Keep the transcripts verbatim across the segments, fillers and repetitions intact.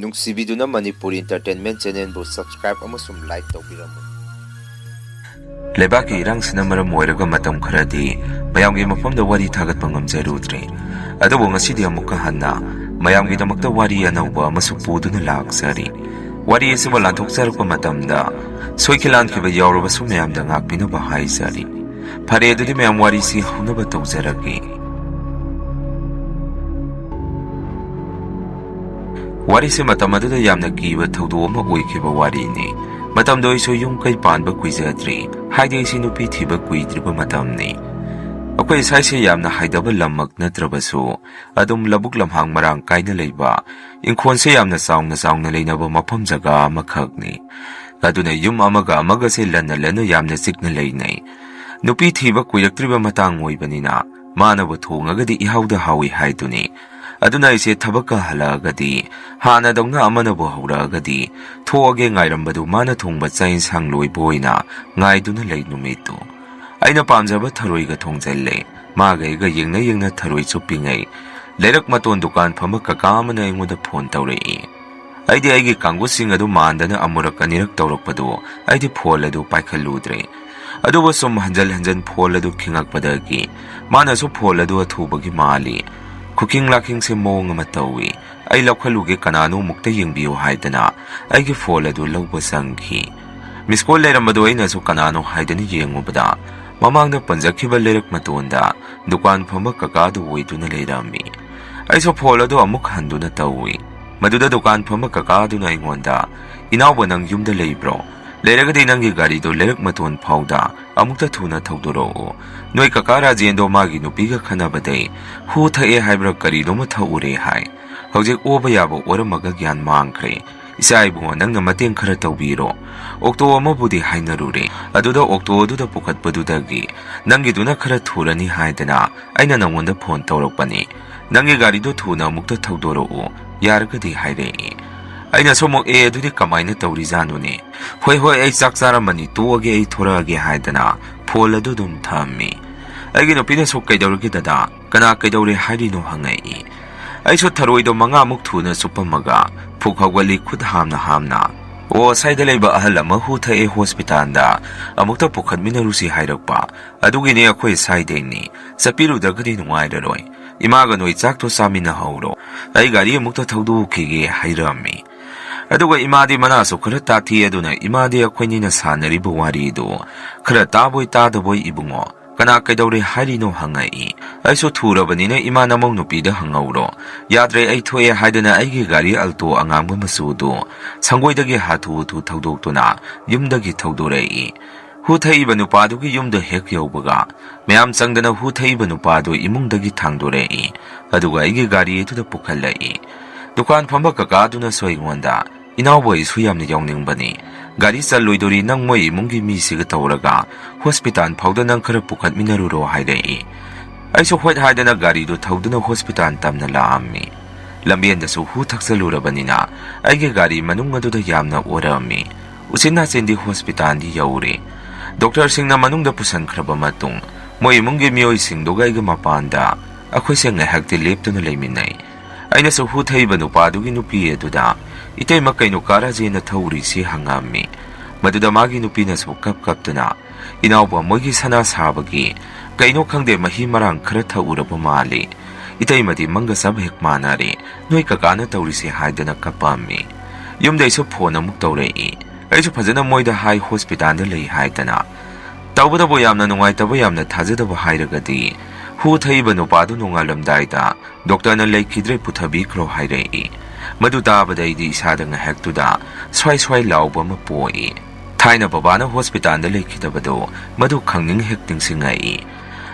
ꯅꯨꯡꯁꯤꯕꯤꯗꯨꯅ Manipur Entertainment Channelꯕꯨ subscribe ꯑꯃꯁꯨꯡ like ꯇꯧꯕꯤꯔꯝꯃꯨ꯫ ꯂꯩꯕꯥꯛꯀꯤ ꯏꯔꯥꯡꯁꯤꯅ ꯃꯔꯝ ꯑꯣꯏꯔꯒ ꯃꯇꯝ ꯈꯔꯗꯤ ꯃꯌꯥꯝꯒꯤ ꯃꯐꯝꯗ ꯋꯥꯔꯤ ꯊꯥꯒꯠꯄ ꯉꯝꯖꯔꯨꯗ꯭ꯔꯦ꯫ ꯑꯗꯨꯕꯨ ꯉꯁꯤꯗꯤ ꯑꯃꯨꯛꯀ ꯍꯟꯅ ꯃꯌꯥꯝꯒꯤꯗꯃꯛꯇ ꯋꯥꯔꯤ ꯑꯅꯧꯕ ꯑꯃꯁꯨ ꯄꯨꯗꯨꯅ ꯂꯥꯛꯆꯔꯤ꯫ ꯋꯥꯔꯤ ꯑꯁꯤꯕꯨ ꯂꯥꯟꯊꯣꯛꯆꯔꯛꯄ ꯃꯇꯝꯗ ꯁꯣꯏꯈꯤ ꯂꯥꯟꯈꯤꯕ ꯌꯥꯎꯔꯕꯁꯨ ꯃꯌꯥꯝꯗ ꯉꯥꯛꯄꯤꯅꯕ ꯍꯥꯏꯖꯔꯤ꯫ ꯐꯔꯦ, ꯑꯗꯨꯗꯤ ꯃꯌꯥꯝ ꯋꯥꯔꯤꯁꯤ ꯍꯧꯅꯕ ꯇꯧꯖꯔꯒꯦ꯫ ꯋꯥꯔꯤꯁꯦ ꯃꯇꯝ ꯑꯗꯨꯗ ꯌꯥꯝꯅ ꯀꯤꯕ ꯊꯧꯗꯣꯛ ꯑꯃ ꯑꯣꯏꯈꯤꯕ ꯋꯥꯔꯤꯅꯤ꯫ ꯃꯇꯝꯗꯣ ꯑꯩꯁꯨ ꯌꯨꯝ ꯀꯩ ꯄꯥꯟꯕ ꯀꯨꯏꯖꯗ꯭ꯔꯤ, ꯍꯥꯏꯗꯤ ꯑꯩꯁꯤ ꯅꯨꯄꯤ ꯊꯤꯕ ꯀꯨꯏꯗ꯭ꯔꯤꯕ ꯃꯇꯝꯅꯤ꯫ ꯑꯩꯈꯣꯏ ꯁ꯭ꯋꯥꯏꯁꯦ ꯌꯥꯝꯅ ꯍꯥꯏꯗꯕ ꯂꯝꯃꯛ ꯅꯠꯇ꯭ꯔꯕꯁꯨ, ꯑꯗꯨꯝ ꯂꯧꯕꯨꯛ ꯂꯝꯍꯥꯡ ꯃꯔꯥꯡ ꯀꯥꯏꯅ ꯂꯩꯕ, ꯏꯪꯈꯣꯜꯁꯦ ꯌꯥꯝꯅ ꯆꯥꯎꯅ ꯆꯥꯎꯅ ꯂꯩꯅꯕ ꯃꯐꯝ ꯖꯒꯥ ꯑꯃꯈꯛꯅꯤ꯫ ꯑꯗꯨꯅ ꯌꯨꯝ ꯑꯃꯒ ꯑꯃꯒꯁꯦ ꯂꯟꯅ ꯂꯟꯅ ꯌꯥꯝꯅ ꯆꯤꯛꯅ ꯂꯩꯅꯩ꯫ ꯅꯨꯄꯤ ꯊꯤꯕ ꯀꯨꯏꯔꯛꯇ꯭ꯔꯤꯕ ꯃꯇꯥꯡ ꯑꯣꯏꯕꯅꯤꯅ, ꯃꯥꯅꯕꯨ ꯊꯣꯡꯉꯒꯗꯤ ꯏꯍꯥꯎꯗ ꯍꯥꯎꯏ ꯍꯥꯏꯗꯨꯅꯤ꯫ ꯑꯗꯨꯅ ꯑꯩꯁꯦ ꯊꯕꯛꯀ ꯍꯜꯂꯛꯑꯒꯗꯤ ꯍꯥꯟꯅꯗꯧꯅ ꯑꯃꯅꯕꯨ ꯍꯧꯔꯛꯑꯒꯗꯤ ꯊꯣꯛꯑꯒꯦ ꯉꯥꯏꯔꯝꯕꯗꯨ ꯃꯥꯅ ꯊꯣꯡꯕ ꯆꯥꯛ ꯏꯟꯁꯥꯡ ꯂꯣꯏꯕ ꯑꯣꯏꯅ ꯉꯥꯏꯗꯨꯅ ꯂꯩ ꯅꯨꯃꯤꯠꯇꯨ꯫ ꯑꯩꯅ ꯄꯥꯝꯖꯕ ꯊꯔꯣꯏꯒ ꯊꯣꯡꯖꯜꯂꯦ꯫ ꯃꯥꯒ ꯑꯩꯒ ꯌꯦꯡꯅ ꯌꯦꯡꯅ ꯊꯔꯣꯏ ꯆꯨꯞꯄꯤꯉꯩ, ꯂꯩꯔꯛ ꯃꯇꯣꯟ ꯗꯨꯀꯥꯟ ꯐꯝꯕ ꯀꯀꯥ ꯑꯃꯅ ꯑꯩꯉꯣꯟꯗ ꯐꯣꯟ ꯇꯧꯔꯛꯏ꯫ ꯑꯩꯗꯤ ꯑꯩꯒꯤ ꯀꯥꯡꯕꯨꯁꯤꯡ ꯑꯗꯨ ꯃꯥꯟꯗꯅ ꯑꯃꯨꯔꯛ ꯑꯅꯤꯔꯛ ꯇꯧꯔꯛꯄꯗꯨ ꯑꯩꯗꯤ ꯐꯣꯟ ꯑꯗꯨ ꯄꯥꯏꯈꯠꯂꯨꯗ꯭ꯔꯦ꯫ ꯑꯗꯨꯕꯨ ꯁꯨꯝ ꯍꯟꯖꯟ ꯍꯟꯖꯟ ꯐꯣꯟ ꯑꯗꯨ ꯈꯤꯡꯉꯛꯄꯗꯒꯤ ꯃꯥꯅꯁꯨ ꯐꯣꯟ ꯑꯗꯨ ꯑꯊꯨꯕꯒꯤ ꯃꯥꯜꯂꯤ꯫ ꯈꯨꯈꯤꯡ ꯂꯥꯈꯤꯡꯁꯦ ꯃꯑꯣꯡ ꯑꯃ ꯇꯧꯏ꯫ ꯑꯩ ꯂꯧꯈꯠꯂꯨꯒꯦ, ꯀꯅꯥꯅꯣ ꯑꯃꯨꯛꯇ ꯌꯦꯡꯕꯤꯌꯨ ꯍꯥꯏꯗꯅ ꯑꯩꯒꯤ ꯐꯣꯟ ꯑꯗꯨ ꯂꯧꯕ ꯆꯪꯈꯤ꯫ ꯃꯤꯁ ꯀꯣꯜ ꯂꯩꯔꯝꯕꯗꯨ ꯑꯩꯅꯁꯨ ꯀꯅꯥꯅꯣ ꯍꯥꯏꯗꯅ ꯌꯦꯡꯉꯨꯕꯗ, ꯃꯃꯥꯡꯗ ꯄꯟꯖꯈꯤꯕ ꯂꯩꯔꯛ ꯃꯇꯣꯟꯗ ꯗꯨꯀꯥꯟ ꯐꯝꯕ ꯀꯀꯥꯗꯨ ꯑꯣꯏꯗꯨꯅ ꯂꯩꯔꯝꯃꯤ꯫ ꯑꯩꯁꯨ ꯐꯣꯟ ꯑꯗꯨ ꯑꯃꯨꯛ ꯍꯟꯗꯨꯅ ꯇꯧꯏ꯫ ꯃꯗꯨꯗ ꯗꯨꯀꯥꯟ ꯐꯝꯕ ꯀꯀꯥꯗꯨꯅ ꯑꯩꯉꯣꯟꯗ, "ꯏꯅꯥꯎꯕ, ꯅꯪ ꯌꯨꯝꯗ ꯂꯩꯕ꯭ꯔꯣ? ꯂꯩꯔꯒꯗꯤ ꯅꯪꯒꯤ ꯒꯥꯔꯤꯗꯨ ꯂꯩꯔꯛ ꯃꯇꯣꯟ ꯐꯥꯎꯗ ꯑꯃꯨꯛꯇ ꯊꯨꯅ ꯊꯧꯗꯣꯔꯛꯎ꯫ ꯅꯣꯏ ꯀꯀꯥ ꯔꯥꯖꯦꯟꯗꯣ ꯃꯥꯒꯤ ꯅꯨꯄꯤꯒ ꯈꯟꯅꯕꯗꯩ ꯍꯨ ꯊꯛꯑꯦ ꯍꯥꯏꯕ꯭ꯔꯥ ꯀꯔꯤꯅꯣꯃ ꯊꯛꯎꯔꯦ ꯍꯥꯏ꯫ ꯍꯧꯖꯤꯛ ꯑꯣꯕ ꯌꯥꯕ ꯑꯣꯔꯝꯃꯒ ꯒ꯭ꯌꯥꯟ ꯃꯥꯡꯈ꯭ꯔꯦ꯫ ꯏꯆꯥ ꯏꯕꯨꯡꯉꯣ, ꯅꯪꯅ ꯃꯇꯦꯡ ꯈꯔ ꯇꯧꯕꯤꯔꯣ꯫ ꯑꯣꯛꯇꯣ ꯑꯃꯕꯨꯗꯤ ꯍꯥꯏꯅꯔꯨꯔꯦ꯫ ꯑꯗꯨꯗ ꯑꯣꯛꯇꯣ ꯑꯗꯨꯗ ꯄꯨꯈꯠꯄꯗꯨꯗꯒꯤ ꯅꯪꯒꯤꯗꯨꯅ ꯈꯔ ꯊꯨꯔꯅꯤ ꯍꯥꯏꯗꯅ ꯑꯩꯅ ꯅꯪꯉꯣꯟꯗ ꯐꯣꯟ ꯇꯧꯔꯛꯄꯅꯤ꯫ ꯅꯪꯒꯤ ꯒꯥꯔꯤꯗꯣ ꯊꯨꯅ ꯑꯃꯨꯛꯇ ꯊꯧꯗꯣꯔꯛꯎ, ꯌꯥꯔꯒꯗꯤ" ꯍꯥꯏꯔꯛꯏ꯫ ꯑꯩꯅꯁꯨ ꯑꯃꯨꯛ, "ꯑꯦ, ꯑꯗꯨꯗꯤ ꯀꯃꯥꯏꯅ ꯇꯧꯔꯤꯖꯥꯠꯅꯣꯅꯦ? ꯍꯣꯏ, ꯍꯣꯏ, ꯑꯩ ꯆꯥꯛ ꯆꯥꯔꯝꯃꯅꯤ, ꯇꯣꯛꯑꯒꯦ, ꯑꯩ ꯊꯣꯔꯛꯑꯒꯦ" ꯍꯥꯏꯗꯅ ꯐꯣꯟ ꯑꯗꯨ ꯑꯗꯨꯝ ꯊꯝꯃꯤ꯫ ꯑꯩꯒꯤ ꯅꯨꯄꯤꯅꯁꯨ, "ꯀꯩꯗꯧꯔꯒꯦ ꯗꯗꯥ? ꯀꯅꯥ ꯀꯩꯗꯧꯔꯦ ꯍꯥꯏꯔꯤꯅꯣ?" ꯍꯪꯉꯛꯏ꯫ ꯑꯩꯁꯨ ꯊꯔꯣꯏꯗꯣ ꯃꯉꯥꯃꯨꯛ ꯊꯨꯅ ꯆꯨꯞꯄꯝꯃꯒ ꯐꯨꯛ ꯍꯧꯒꯠꯂꯤ, ꯈꯨꯠ ꯍꯥꯝꯅ ꯍꯥꯝꯅ꯫ "ꯑꯣ, ꯁ꯭ꯋꯥꯏꯗ ꯂꯩꯕ ꯑꯍꯜ ꯑꯃ ꯍꯨ ꯊꯛꯑꯦ, ꯍꯣꯁꯄꯤꯇꯥꯜꯗ ꯑꯃꯨꯛꯇ ꯄꯨꯈꯠꯃꯤꯟꯅꯔꯨꯁꯤ ꯍꯥꯏꯔꯛꯄ, ꯑꯗꯨꯒꯤꯅꯦ ꯑꯩꯈꯣꯏ ꯁ꯭ꯋꯥꯏꯗꯩꯅꯤ꯫ ꯆꯠꯄꯤꯔꯨꯗ꯭ꯔꯒꯗꯤ ꯅꯨꯡꯉꯥꯏꯔꯔꯣꯏ꯫ ꯏꯃꯥꯒ ꯅꯣꯏ ꯆꯥꯛꯇꯣ ꯆꯥꯃꯤꯟꯅꯍꯧꯔꯣ, ꯑꯩ ꯒꯥꯔꯤ ꯑꯃꯨꯛꯇ ꯊꯧꯗꯣꯛꯈꯤꯒꯦ" ꯍꯥꯏꯔꯛꯑꯝꯃꯤ꯫ ꯑꯗꯨꯒ ꯏꯃꯥꯗꯤ ꯃꯅꯥꯁꯨ ꯈꯔ ꯇꯥꯊꯤ, ꯑꯗꯨꯅ ꯏꯃꯥꯗꯤ ꯑꯩꯈꯣꯏꯅꯤꯅ ꯁꯥꯟꯅꯔꯤꯕ ꯋꯥꯔꯤꯗꯨ ꯈꯔ ꯇꯥꯕꯣꯏ ꯇꯥꯗꯕꯣꯏ, "ꯏꯕꯨꯡꯉꯣ, ꯀꯅꯥ ꯀꯩꯗꯧꯔꯦ ꯍꯥꯏꯔꯤꯅꯣ?" ꯍꯪꯉꯛꯏ꯫ ꯑꯩꯁꯨ ꯊꯨꯔꯕꯅꯤꯅ, "ꯏꯃꯥ ꯅꯃꯧ ꯅꯨꯄꯤꯗ ꯍꯪꯍꯧꯔꯣ, ꯌꯥꯗ꯭ꯔꯦ ꯑꯩ ꯊꯣꯛꯑꯦ" ꯍꯥꯏꯗꯅ ꯑꯩꯒꯤ ꯒꯥꯔꯤ ꯑꯜꯇꯣ ꯑꯉꯥꯡꯕ ꯃꯆꯨꯗꯨ ꯁꯪꯒꯣꯏꯗꯒꯤ ꯍꯥꯊꯨ ꯍꯥꯊꯨ ꯊꯧꯗꯣꯛꯇꯨꯅ ꯌꯨꯝꯗꯒꯤ ꯊꯧꯗꯣꯔꯛꯏ꯫ ꯍꯨ ꯊꯛꯏꯕ ꯅꯨꯄꯥꯗꯨꯒꯤ ꯌꯨꯝꯗ ꯍꯦꯛ ꯌꯧꯕꯒ, ꯃꯌꯥꯝ ꯆꯪꯗꯅ ꯍꯨ ꯊꯛꯏꯕ ꯅꯨꯄꯥꯗꯨ ꯏꯃꯨꯡꯗꯒꯤ ꯊꯥꯡꯗꯣꯔꯛꯏ, ꯑꯗꯨꯒ ꯑꯩꯒꯤ ꯒꯥꯔꯤ ꯑꯗꯨꯗ ꯄꯨꯈꯠꯂꯛꯏ꯫ ꯗꯨꯀꯥꯟ ꯐꯝꯕ ꯀꯀꯥꯗꯨꯅꯁꯨ ꯑꯩꯉꯣꯟꯗ, "ꯏꯅꯥꯎꯕ, ꯑꯩꯁꯨ ꯌꯥꯝꯅ ꯌꯥꯎꯅꯤꯡꯕꯅꯤ꯫ ꯒꯥꯔꯤ ꯆꯜꯂꯣꯏꯗꯣꯔꯤ, ꯅꯪ ꯃꯣꯏ ꯏꯃꯨꯡꯒꯤ ꯃꯤꯁꯤꯒ ꯇꯧꯔꯒ ꯍꯣꯁꯄꯤꯇꯥꯜ ꯐꯥꯎꯗ ꯅꯪ ꯈꯔ ꯄꯨꯈꯠꯃꯤꯟꯅꯔꯨꯔꯣ" ꯍꯥꯏꯔꯛꯏ꯫ ꯑꯩꯁꯨ ꯍꯣꯏꯠ ꯍꯥꯏꯗꯅ ꯒꯥꯔꯤꯗꯨ ꯊꯧꯗꯨꯅ ꯍꯣꯁꯄꯤꯇꯥꯜ ꯇꯝꯅ ꯂꯥꯛꯑꯝꯃꯤ꯫ ꯂꯝꯕꯦꯟꯗꯁꯨ ꯍꯨ ꯊꯛꯆꯜꯂꯨꯔꯕꯅꯤꯅ ꯑꯩꯒꯤ ꯒꯥꯔꯤ ꯃꯅꯨꯡ ꯑꯗꯨꯗ ꯌꯥꯝꯅ ꯑꯣꯔꯛꯑꯝꯃꯤ꯫ ꯎꯆꯤꯟ ꯅꯥꯆꯤꯟꯗꯤ ꯍꯣꯁꯄꯤꯇꯥꯜꯗꯤ ꯌꯧꯔꯦ꯫ ꯗꯣꯛꯇꯔꯁꯤꯡꯅ ꯃꯅꯨꯡꯗ ꯄꯨꯁꯤꯟꯈ꯭ꯔꯕ ꯃꯇꯨꯡ, ꯃꯣꯏ ꯏꯃꯨꯡꯒꯤ ꯃꯤꯑꯣꯏꯁꯤꯡꯗꯨꯒ ꯑꯩꯒ ꯃꯄꯥꯟꯗ ꯑꯩꯈꯣꯏꯁꯦ ꯉꯥꯏꯍꯥꯛꯇꯤ ꯂꯦꯞꯇꯨꯅ ꯂꯩꯃꯤꯟꯅꯩ꯫ ꯑꯩꯅꯁꯨ ꯍꯨ ꯊꯛꯏꯕ ꯅꯨꯄꯥꯗꯨꯒꯤ ꯅꯨꯄꯤ ꯑꯗꯨꯗ, "ꯏꯇꯩꯃ, ꯀꯩꯅꯣ ꯀꯥ ꯔꯥꯖꯦꯟꯅ ꯊꯛꯎꯔꯤꯁꯤ?" ꯍꯪꯉꯝꯃꯤ꯫ ꯃꯗꯨꯗ ꯃꯥꯒꯤ ꯅꯨꯄꯤꯅꯁꯨ ꯀꯞ ꯀꯞꯇꯨꯅ, "ꯏꯅꯥꯎꯕ, ꯃꯣꯏꯒꯤ ꯁꯅꯥ ꯁꯥꯕꯒꯤ ꯀꯩꯅꯣ ꯈꯪꯗꯦ, ꯃꯍꯤ ꯃꯔꯥꯡ ꯈꯔ ꯊꯛꯎꯔꯕ ꯃꯥꯜꯂꯤ꯫ ꯏꯇꯩꯃꯗꯤ ꯃꯪꯒ ꯆꯞ ꯍꯦꯛ ꯃꯥꯟꯅꯔꯦ, ꯅꯣꯏ ꯀꯀꯥꯅ ꯇꯧꯔꯤꯁꯦ" ꯍꯥꯏꯗꯅ ꯀꯞꯄꯝꯃꯤ꯫ ꯌꯨꯝꯗꯩꯁꯨ ꯐꯣꯟ ꯑꯃꯨꯛ ꯇꯧꯔꯛꯏ꯫ ꯑꯩꯁꯨ ꯐꯖꯅ ꯃꯣꯏꯗ ꯍꯥꯏ, ꯍꯣꯁꯄꯤꯇꯥꯜꯗ ꯂꯩ ꯍꯥꯏꯗꯅ꯫ ꯇꯧꯕꯇꯕꯨ ꯌꯥꯝꯅ ꯅꯨꯡꯉꯥꯏꯇꯕ, ꯌꯥꯝꯅ ꯊꯥꯖꯗꯕ ꯍꯥꯏꯔꯒꯗꯤ, ꯍꯨ ꯊꯛꯏꯕ ꯅꯨꯄꯥꯗꯨ ꯅꯣꯡꯉꯥꯜꯂꯝꯗꯥꯏꯗ ꯗꯣꯛꯇꯔꯅ ꯂꯩꯈꯤꯗ꯭ꯔꯦ, ꯄꯨꯊꯕꯤꯈ꯭ꯔꯣ ꯍꯥꯏꯔꯛꯏ꯫ ꯃꯗꯨ ꯇꯥꯕꯗ ꯑꯩꯗꯤ ꯏꯁꯥꯗ ꯉꯥꯏꯍꯥꯛꯇꯨꯗ ꯁ꯭ꯋꯥꯏ ꯁ꯭ꯋꯥꯏ ꯂꯥꯎꯕ ꯑꯃ ꯄꯣꯛꯏ꯫ ꯊꯥꯏꯅ ꯕꯕꯥꯅ ꯍꯣꯁꯄꯤꯇꯥꯜꯗ ꯂꯩꯈꯤꯗꯕꯗꯣ, ꯃꯗꯨ ꯈꯪꯅꯤꯡ ꯍꯦꯛ ꯅꯤꯡꯁꯤꯡꯉꯛꯏ꯫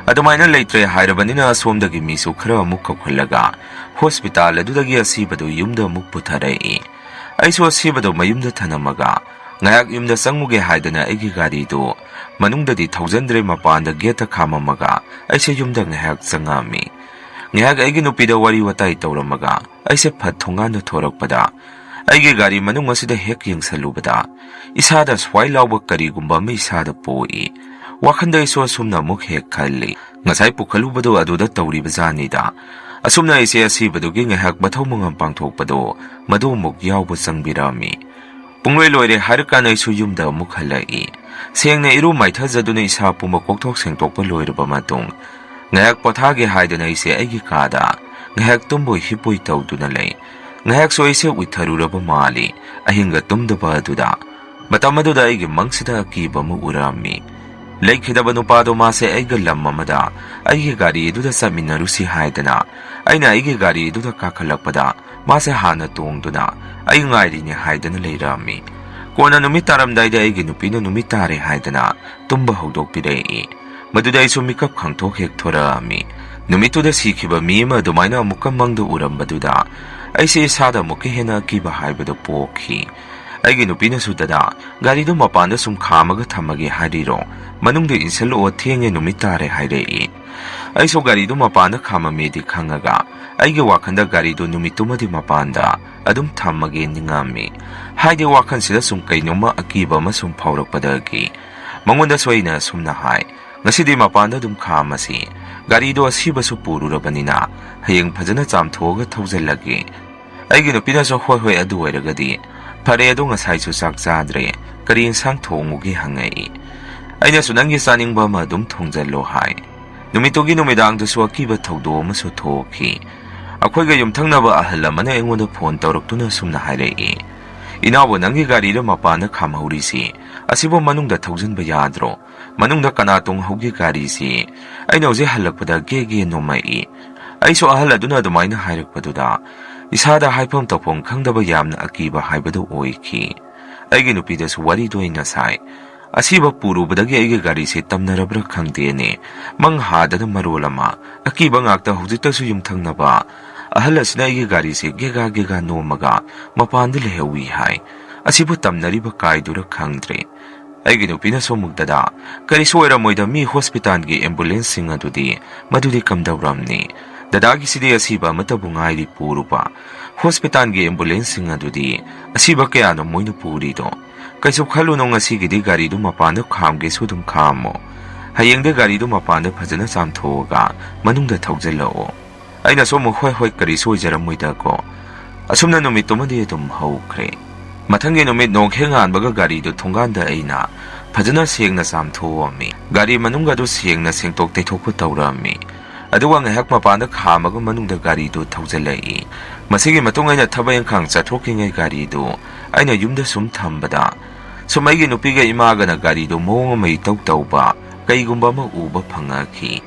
ꯑꯗꯨꯃꯥꯏꯅ ꯂꯩꯇ꯭ꯔꯦ ꯍꯥꯏꯔꯕꯅꯤꯅ, ꯑꯁꯣꯝꯗꯒꯤ ꯃꯤꯁꯨ ꯈꯔ ꯑꯃꯨꯛ ꯀꯧꯈꯠꯂꯒ ꯍꯣꯁꯄꯤꯇꯥꯜ ꯑꯗꯨꯗꯒꯤ ꯑꯁꯤꯕꯗꯨ ꯌꯨꯝꯗ ꯑꯃꯨꯛ ꯄꯨꯊꯔꯛꯏ꯫ ꯑꯩꯁꯨ ꯑꯁꯤꯕꯗꯨ ꯃꯌꯨꯝꯗ ꯊꯅꯝꯃꯒ ꯉꯥꯏꯍꯥꯛ ꯌꯨꯝꯗ ꯆꯪꯉꯨꯒꯦ ꯍꯥꯏꯗꯅ ꯑꯩꯒꯤ ꯒꯥꯔꯤꯗꯨ ꯃꯅꯨꯡꯗꯗꯤ ꯊꯧꯖꯟꯗ꯭ꯔꯦ, ꯃꯄꯥꯟꯗ ꯒꯦꯠꯇ ꯈꯥꯝꯃꯝꯃꯒ ꯑꯩꯁꯦ ꯌꯨꯝꯗ ꯉꯥꯏꯍꯥꯛ ꯆꯪꯉꯛꯑꯝꯃꯤ꯫ ꯉꯥꯏꯍꯥꯛ ꯑꯩꯒꯤ ꯅꯨꯄꯤꯗ ꯋꯥꯔꯤ ꯋꯥꯇꯥꯏ ꯇꯧꯔꯝꯃꯒ ꯑꯩꯁꯦ ꯐꯠ ꯊꯣꯡꯒꯥꯟꯗ ꯊꯣꯔꯛꯄꯗ, ꯑꯩꯒꯤ ꯒꯥꯔꯤ ꯃꯅꯨꯡ ꯑꯁꯤꯗ ꯍꯦꯛ ꯌꯦꯡꯁꯜꯂꯨꯕꯗ, ꯏꯁꯥꯗ ꯁ꯭ꯋꯥꯏ ꯂꯥꯎꯕ ꯀꯔꯤꯒꯨꯝꯕ ꯑꯃ ꯏꯁꯥꯗ ꯄꯣꯛꯏ꯫ ꯋꯥꯈꯟꯗ ꯑꯩꯁꯨ ꯑꯁꯨꯝꯅ ꯑꯃꯨꯛ ꯍꯦꯛ ꯈꯜꯂꯤ, "ꯉꯁꯥꯏ ꯄꯨꯈꯠꯂꯨꯕꯗꯣ ꯑꯗꯨꯗ ꯇꯧꯔꯤꯕ ꯖꯥꯠꯅꯤꯗ꯫ ꯑꯁꯨꯝꯅ ꯑꯩꯁꯦ ꯑꯁꯤꯕꯗꯨꯒꯤ ꯉꯥꯏꯍꯥꯛ ꯃꯊꯧ ꯃꯉꯝ ꯄꯥꯡꯊꯣꯛꯄꯗꯣ ꯃꯗꯨ ꯑꯃꯨꯛ ꯌꯥꯎꯕ ꯆꯪꯕꯤꯔꯛꯑꯝꯃꯤ꯫ ꯄꯨꯡꯂꯣꯏ ꯂꯣꯏꯔꯦ ꯍꯥꯏꯔꯀꯥꯟꯗ ꯑꯩꯁꯨ ꯌꯨꯝꯗ ꯑꯃꯨꯛ ꯍꯜꯂꯛꯏ꯫ ꯁꯦꯡꯅ ꯏꯔꯨ ꯃꯥꯏꯊꯖꯗꯨꯅ ꯏꯁꯥ ꯄꯨꯝꯕ ꯀꯣꯛꯊꯣꯛ ꯁꯦꯡꯗꯣꯛꯄ ꯂꯣꯏꯔꯕ ꯃꯇꯨꯡ, ꯉꯥꯏꯍꯥꯛ ꯄꯣꯊꯥꯒꯦ ꯍꯥꯏꯗꯅ ꯑꯩꯁꯦ ꯑꯩꯒꯤ ꯀꯥꯗ ꯉꯥꯏꯍꯥꯛ ꯇꯨꯝꯕꯣꯏ ꯍꯤꯞꯄꯣꯏ ꯇꯧꯗꯨꯅ ꯂꯩ꯫ ꯉꯥꯏꯍꯥꯛꯁꯨ ꯑꯩꯁꯦ ꯎꯏꯊꯔꯨꯔꯕ ꯃꯥꯜꯂꯤ꯫ ꯑꯍꯤꯡꯒ ꯇꯨꯝꯗꯕ ꯑꯗꯨꯗ, ꯃꯇꯝ ꯑꯗꯨꯗ ꯑꯩꯒꯤ ꯃꯪꯁꯤꯗ ꯑꯀꯤꯕ ꯑꯃ ꯎꯔꯛꯑꯝꯃꯤ꯫ ꯂꯩꯈꯤꯗꯕ ꯅꯨꯄꯥꯗꯣ ꯃꯥꯁꯦ ꯑꯩꯒ ꯂꯝ ꯑꯃꯗ ꯑꯩꯒꯤ ꯒꯥꯔꯤ ꯑꯗꯨꯗ ꯆꯠꯃꯤꯟꯅꯔꯨꯁꯤ ꯍꯥꯏꯗꯅ ꯑꯩꯅ ꯑꯩꯒꯤ ꯒꯥꯔꯤ ꯑꯗꯨꯗ ꯀꯥꯈꯠꯂꯛꯄꯗ, ꯃꯥꯁꯦ ꯍꯥꯟꯅ ꯇꯣꯡꯗꯨꯅ ꯑꯩ ꯉꯥꯏꯔꯤꯅꯦ ꯍꯥꯏꯗꯅ ꯂꯩꯔꯛꯑꯝꯃꯤ꯫ ꯀꯣꯟꯅ ꯅꯨꯃꯤꯠ ꯇꯥꯔꯝꯗꯥꯏꯗ ꯑꯩꯒꯤ ꯅꯨꯄꯤꯅ ꯅꯨꯃꯤꯠ ꯇꯥꯔꯦ ꯍꯥꯏꯗꯅ ꯇꯨꯝꯕ ꯍꯧꯗꯣꯛꯄꯤꯔꯛꯏ꯫ ꯃꯗꯨꯗ ꯑꯩꯁꯨ ꯃꯤꯀꯞ ꯈꯪꯊꯣꯛ ꯍꯦꯛ ꯊꯣꯔꯛꯑꯝꯃꯤ꯫ ꯅꯨꯃꯤꯠꯇꯨꯗ ꯁꯤꯈꯤꯕ ꯃꯤ ꯑꯃ ꯑꯗꯨꯃꯥꯏꯅ ꯑꯃꯨꯛꯀ ꯃꯪꯗ ꯎꯔꯝꯕꯗꯨꯗ ꯑꯩꯁꯦ ꯏꯁꯥꯗ ꯑꯃꯨꯛꯀ ꯍꯦꯟꯅ ꯑꯀꯤꯕ ꯍꯥꯏꯕꯗꯨ ꯄꯣꯛꯈꯤ꯫ ꯑꯩꯒꯤ ꯅꯨꯄꯤꯅꯁꯨ, "ꯗꯗꯥ, ꯒꯥꯔꯤꯗꯨ ꯃꯄꯥꯟꯗ ꯁꯨꯝ ꯈꯥꯝꯃꯒ ꯊꯝꯃꯒꯦ ꯍꯥꯏꯔꯤꯔꯣ? ꯃꯅꯨꯡꯗ ꯏꯟꯁꯤꯜꯂꯛꯑꯣ, ꯊꯦꯡꯉꯦ, ꯅꯨꯃꯤꯠ ꯇꯥꯔꯦ," ꯍꯥꯏꯔꯛꯏ꯫ ꯑꯩꯁꯨ ꯒꯥꯔꯤꯗꯨ ꯃꯄꯥꯟꯗ ꯈꯥꯝꯃꯝꯃꯦꯗꯤ ꯈꯪꯉꯒ ꯑꯩꯒꯤ ꯋꯥꯈꯜꯗ ꯒꯥꯔꯤꯗꯨ ꯅꯨꯃꯤꯠꯇꯨꯃꯗꯤ ꯃꯄꯥꯟꯗ ꯑꯗꯨꯝ ꯊꯝꯃꯒꯦ ꯅꯤꯡꯉꯝꯃꯤ꯫ ꯍꯥꯏꯗꯤ ꯋꯥꯈꯜꯁꯤꯗ ꯁꯨꯝ ꯀꯩꯅꯣꯝꯃ ꯑꯀꯤꯕ ꯑꯃ ꯁꯨꯝ ꯐꯥꯎꯔꯛꯄꯗꯒꯤ ꯃꯉꯣꯟꯗꯁꯨ ꯑꯩꯅ ꯑꯁꯨꯝꯅ ꯍꯥꯏ, "ꯉꯁꯤꯗꯤ ꯃꯄꯥꯟꯗ ꯑꯗꯨꯝ ꯈꯥꯝꯃꯁꯤ꯫ ꯒꯥꯔꯤꯗꯣ ꯑꯁꯤꯕꯁꯨ ꯄꯨꯔꯨꯔꯕꯅꯤꯅ ꯍꯌꯦꯡ ꯐꯖꯅ ꯆꯥꯝꯊꯣꯛꯑꯒ ꯊꯧꯖꯤꯜꯂꯒꯦ꯫" ꯑꯩꯒꯤ ꯅꯨꯄꯤꯅꯁꯨ, "ꯍꯣꯏ, ꯍꯣꯏ, ꯑꯗꯨ ꯑꯣꯏꯔꯒꯗꯤ ꯐꯔꯦ, ꯑꯗꯣ ꯉꯁꯥꯏꯁꯨ ꯆꯥꯛ ꯆꯥꯗ꯭ꯔꯦ, ꯀꯔꯤ ꯏꯟꯁꯥꯡ ꯊꯣꯡꯉꯨꯒꯦ?" ꯍꯪꯉꯛꯏ꯫ ꯑꯩꯅꯁꯨ, "ꯅꯪꯒꯤ ꯆꯥꯅꯤꯡꯕ ꯑꯃ ꯑꯗꯨꯝ ꯊꯣꯡꯖꯜꯂꯣ," ꯍꯥꯏ꯫ ꯅꯨꯃꯤꯠꯇꯨꯒꯤ ꯅꯨꯃꯤꯗꯥꯡꯗꯨꯁꯨ ꯑꯀꯤꯕ ꯊꯧꯗꯣꯛ ꯑꯃꯁꯨ ꯊꯣꯛꯈꯤ꯫ ꯑꯩꯈꯣꯏꯒ ꯌꯨꯝꯊꯪꯅꯕ ꯑꯍꯜ ꯑꯃꯅ ꯑꯩꯉꯣꯟꯗ ꯐꯣꯟ ꯇꯧꯔꯛꯇꯨꯅ ꯁꯨꯝꯅ ꯍꯥꯏꯔꯛꯏ, "ꯏꯅꯥꯎꯕ, ꯅꯪꯒꯤ ꯒꯥꯔꯤꯗ ꯃꯄꯥꯟꯗ ꯈꯥꯝꯍꯧꯔꯤꯁꯤ ꯑꯁꯤꯕꯨ ꯃꯅꯨꯡꯗ ꯊꯧꯖꯤꯟꯕ ꯌꯥꯗ꯭ꯔꯣ? ꯃꯅꯨꯡꯗ ꯀꯅꯥ ꯇꯣꯡꯍꯧꯒꯦ ꯒꯥꯔꯤꯁꯤ?" ꯑꯩꯅ ꯍꯧꯖꯤꯛ ꯍꯜꯂꯛꯄꯗ ꯒꯦ ꯒꯦ ꯅꯣꯝꯃꯛꯏ꯫ ꯑꯩꯁꯨ ꯑꯍꯜ ꯑꯗꯨꯅ ꯑꯗꯨꯃꯥꯏꯅ ꯍꯥꯏꯔꯛꯄꯗꯨꯗ ꯏꯁꯥꯗ ꯍꯥꯏꯐꯝ ꯇꯧꯐꯝ ꯈꯪꯗꯕ ꯌꯥꯝꯅ ꯑꯀꯤꯕ ꯍꯥꯏꯕꯗꯨ ꯑꯣꯏꯈꯤ꯫ ꯑꯩꯒꯤ ꯅꯨꯄꯤꯗꯁꯨ ꯋꯥꯔꯤꯗꯣ ꯑꯩꯅ ꯁꯥꯏ꯫ ꯑꯁꯤꯕ ꯄꯨꯔꯨꯕꯗꯒꯤ ꯑꯩꯒꯤ ꯒꯥꯔꯤꯁꯦ ꯇꯝꯅꯔꯕ꯭ꯔꯥ ꯈꯪꯗꯦꯅꯦ꯫ ꯃꯪ ꯍꯥꯗꯅ ꯃꯔꯣꯜ ꯑꯃ꯫ ꯑꯀꯤꯕ ꯉꯥꯛꯇ ꯍꯧꯖꯤꯛꯇꯁꯨ ꯌꯨꯝꯊꯪꯅꯕ ꯑꯍꯜ ꯑꯁꯤꯅ ꯑꯩꯒꯤ ꯒꯥꯔꯤꯁꯦ ꯒꯦꯒꯥ ꯒꯦꯒꯥ ꯅꯣꯝꯃꯒ ꯃꯄꯥꯟꯗ ꯂꯩꯍꯧꯏ ꯍꯥꯏ꯫ ꯑꯁꯤꯕꯨ ꯇꯝꯅꯔꯤꯕ ꯀꯥꯏꯗꯨꯔ ꯈꯪꯗ꯭ꯔꯦ꯫ ꯑꯩꯒꯤ ꯅꯨꯄꯤꯅꯁꯨ ꯑꯃꯨꯛ, "ꯗꯗꯥ, ꯀꯔꯤꯁꯨ ꯑꯣꯏꯔꯝꯃꯣꯏꯗ, ꯃꯤ ꯍꯣꯁꯄꯤꯇꯥꯜꯒꯤ ꯑꯦꯝꯕꯨꯂꯦꯟꯁꯁꯤꯡ ꯑꯗꯨꯗꯤ ꯃꯗꯨꯗꯤ ꯀꯝꯗꯧꯔꯝꯅꯤ? ꯗꯗꯥꯒꯤꯁꯤꯗꯤ ꯑꯁꯤꯕ ꯑꯃꯠꯇꯕꯨ ꯉꯥꯏꯔꯤ ꯄꯨꯔꯨꯕ꯫ ꯍꯣꯁꯄꯤꯇꯥꯜꯒꯤ ꯑꯦꯝꯕꯨꯂꯦꯟꯁꯁꯤꯡ ꯑꯗꯨꯗꯤ ꯑꯁꯤꯕ ꯀꯌꯥꯅꯣ ꯃꯣꯏꯅ ꯄꯨꯔꯤꯗꯣ? ꯀꯩꯁꯨ ꯈꯜꯂꯨꯅꯨ, ꯉꯁꯤꯒꯤꯗꯤ ꯒꯥꯔꯤꯗꯨ ꯃꯄꯥꯟꯗ ꯈꯥꯝꯒꯦꯁꯨ ꯑꯗꯨꯝ ꯈꯥꯝꯃꯣ꯫ ꯍꯌꯦꯡꯗꯤ ꯒꯥꯔꯤꯗꯨ ꯃꯄꯥꯟꯗ ꯐꯖꯅ ꯆꯥꯝꯊꯣꯛꯑꯒ ꯃꯅꯨꯡꯗ ꯊꯧꯖꯤꯜꯂꯛꯑꯣ꯫" ꯑꯩꯅꯁꯨ ꯑꯃꯨꯛ, "ꯍꯣꯏ, ꯍꯣꯏ, ꯀꯔꯤꯁꯨ ꯑꯣꯏꯖꯔꯝꯃꯣꯏꯗꯀꯣ"꯫ ꯑꯁꯨꯝꯅ ꯅꯨꯃꯤꯠꯇꯨꯃꯗꯤ ꯑꯗꯨꯝ ꯍꯧꯈ꯭ꯔꯦ꯫ ꯃꯊꯪꯒꯤ ꯅꯨꯃꯤꯠ ꯅꯣꯡ ꯍꯦꯛ ꯉꯥꯟꯕꯒ ꯒꯥꯔꯤꯗꯨ ꯊꯣꯡꯒꯥꯟꯗ ꯑꯩꯅ ꯐꯖꯅ ꯁꯦꯡꯅ ꯆꯥꯝꯊꯣꯛꯑꯝꯃꯤ꯫ ꯒꯥꯔꯤ ꯃꯅꯨꯡꯒ ꯑꯗꯨ ꯁꯦꯡꯅ ꯁꯦꯡꯇꯣꯛ ꯇꯩꯊꯣꯛꯄ ꯇꯧꯔꯝꯃꯤ꯫ ꯑꯗꯨꯒ ꯉꯥꯏꯍꯥꯛ ꯃꯄꯥꯟꯗ ꯈꯥꯝꯃꯒ ꯃꯅꯨꯡꯗ ꯒꯥꯔꯤꯗꯨ ꯊꯧꯖꯤꯜꯂꯛꯏ꯫ ꯃꯁꯤꯒꯤ ꯃꯇꯨꯡ ꯑꯩꯅ ꯊꯕꯛ ꯏꯪꯈꯥꯡ ꯆꯠꯊꯣꯛꯈꯤꯉꯩ ꯒꯥꯔꯤꯗꯨ ꯑꯩꯅ ꯌꯨꯝꯗ ꯁꯨꯝ ꯊꯝꯕꯗ, ꯁꯨꯝ ꯑꯩꯒꯤ ꯅꯨꯄꯤꯒ ꯏꯃꯥꯒꯅ ꯒꯥꯔꯤꯗꯨ ꯃꯑꯣꯡ ꯑꯃ ꯏꯇꯧ ꯇꯧꯕ ꯀꯩꯒꯨꯝꯕ ꯑꯃ ꯎꯕ ꯐꯪꯉꯛꯈꯤ꯫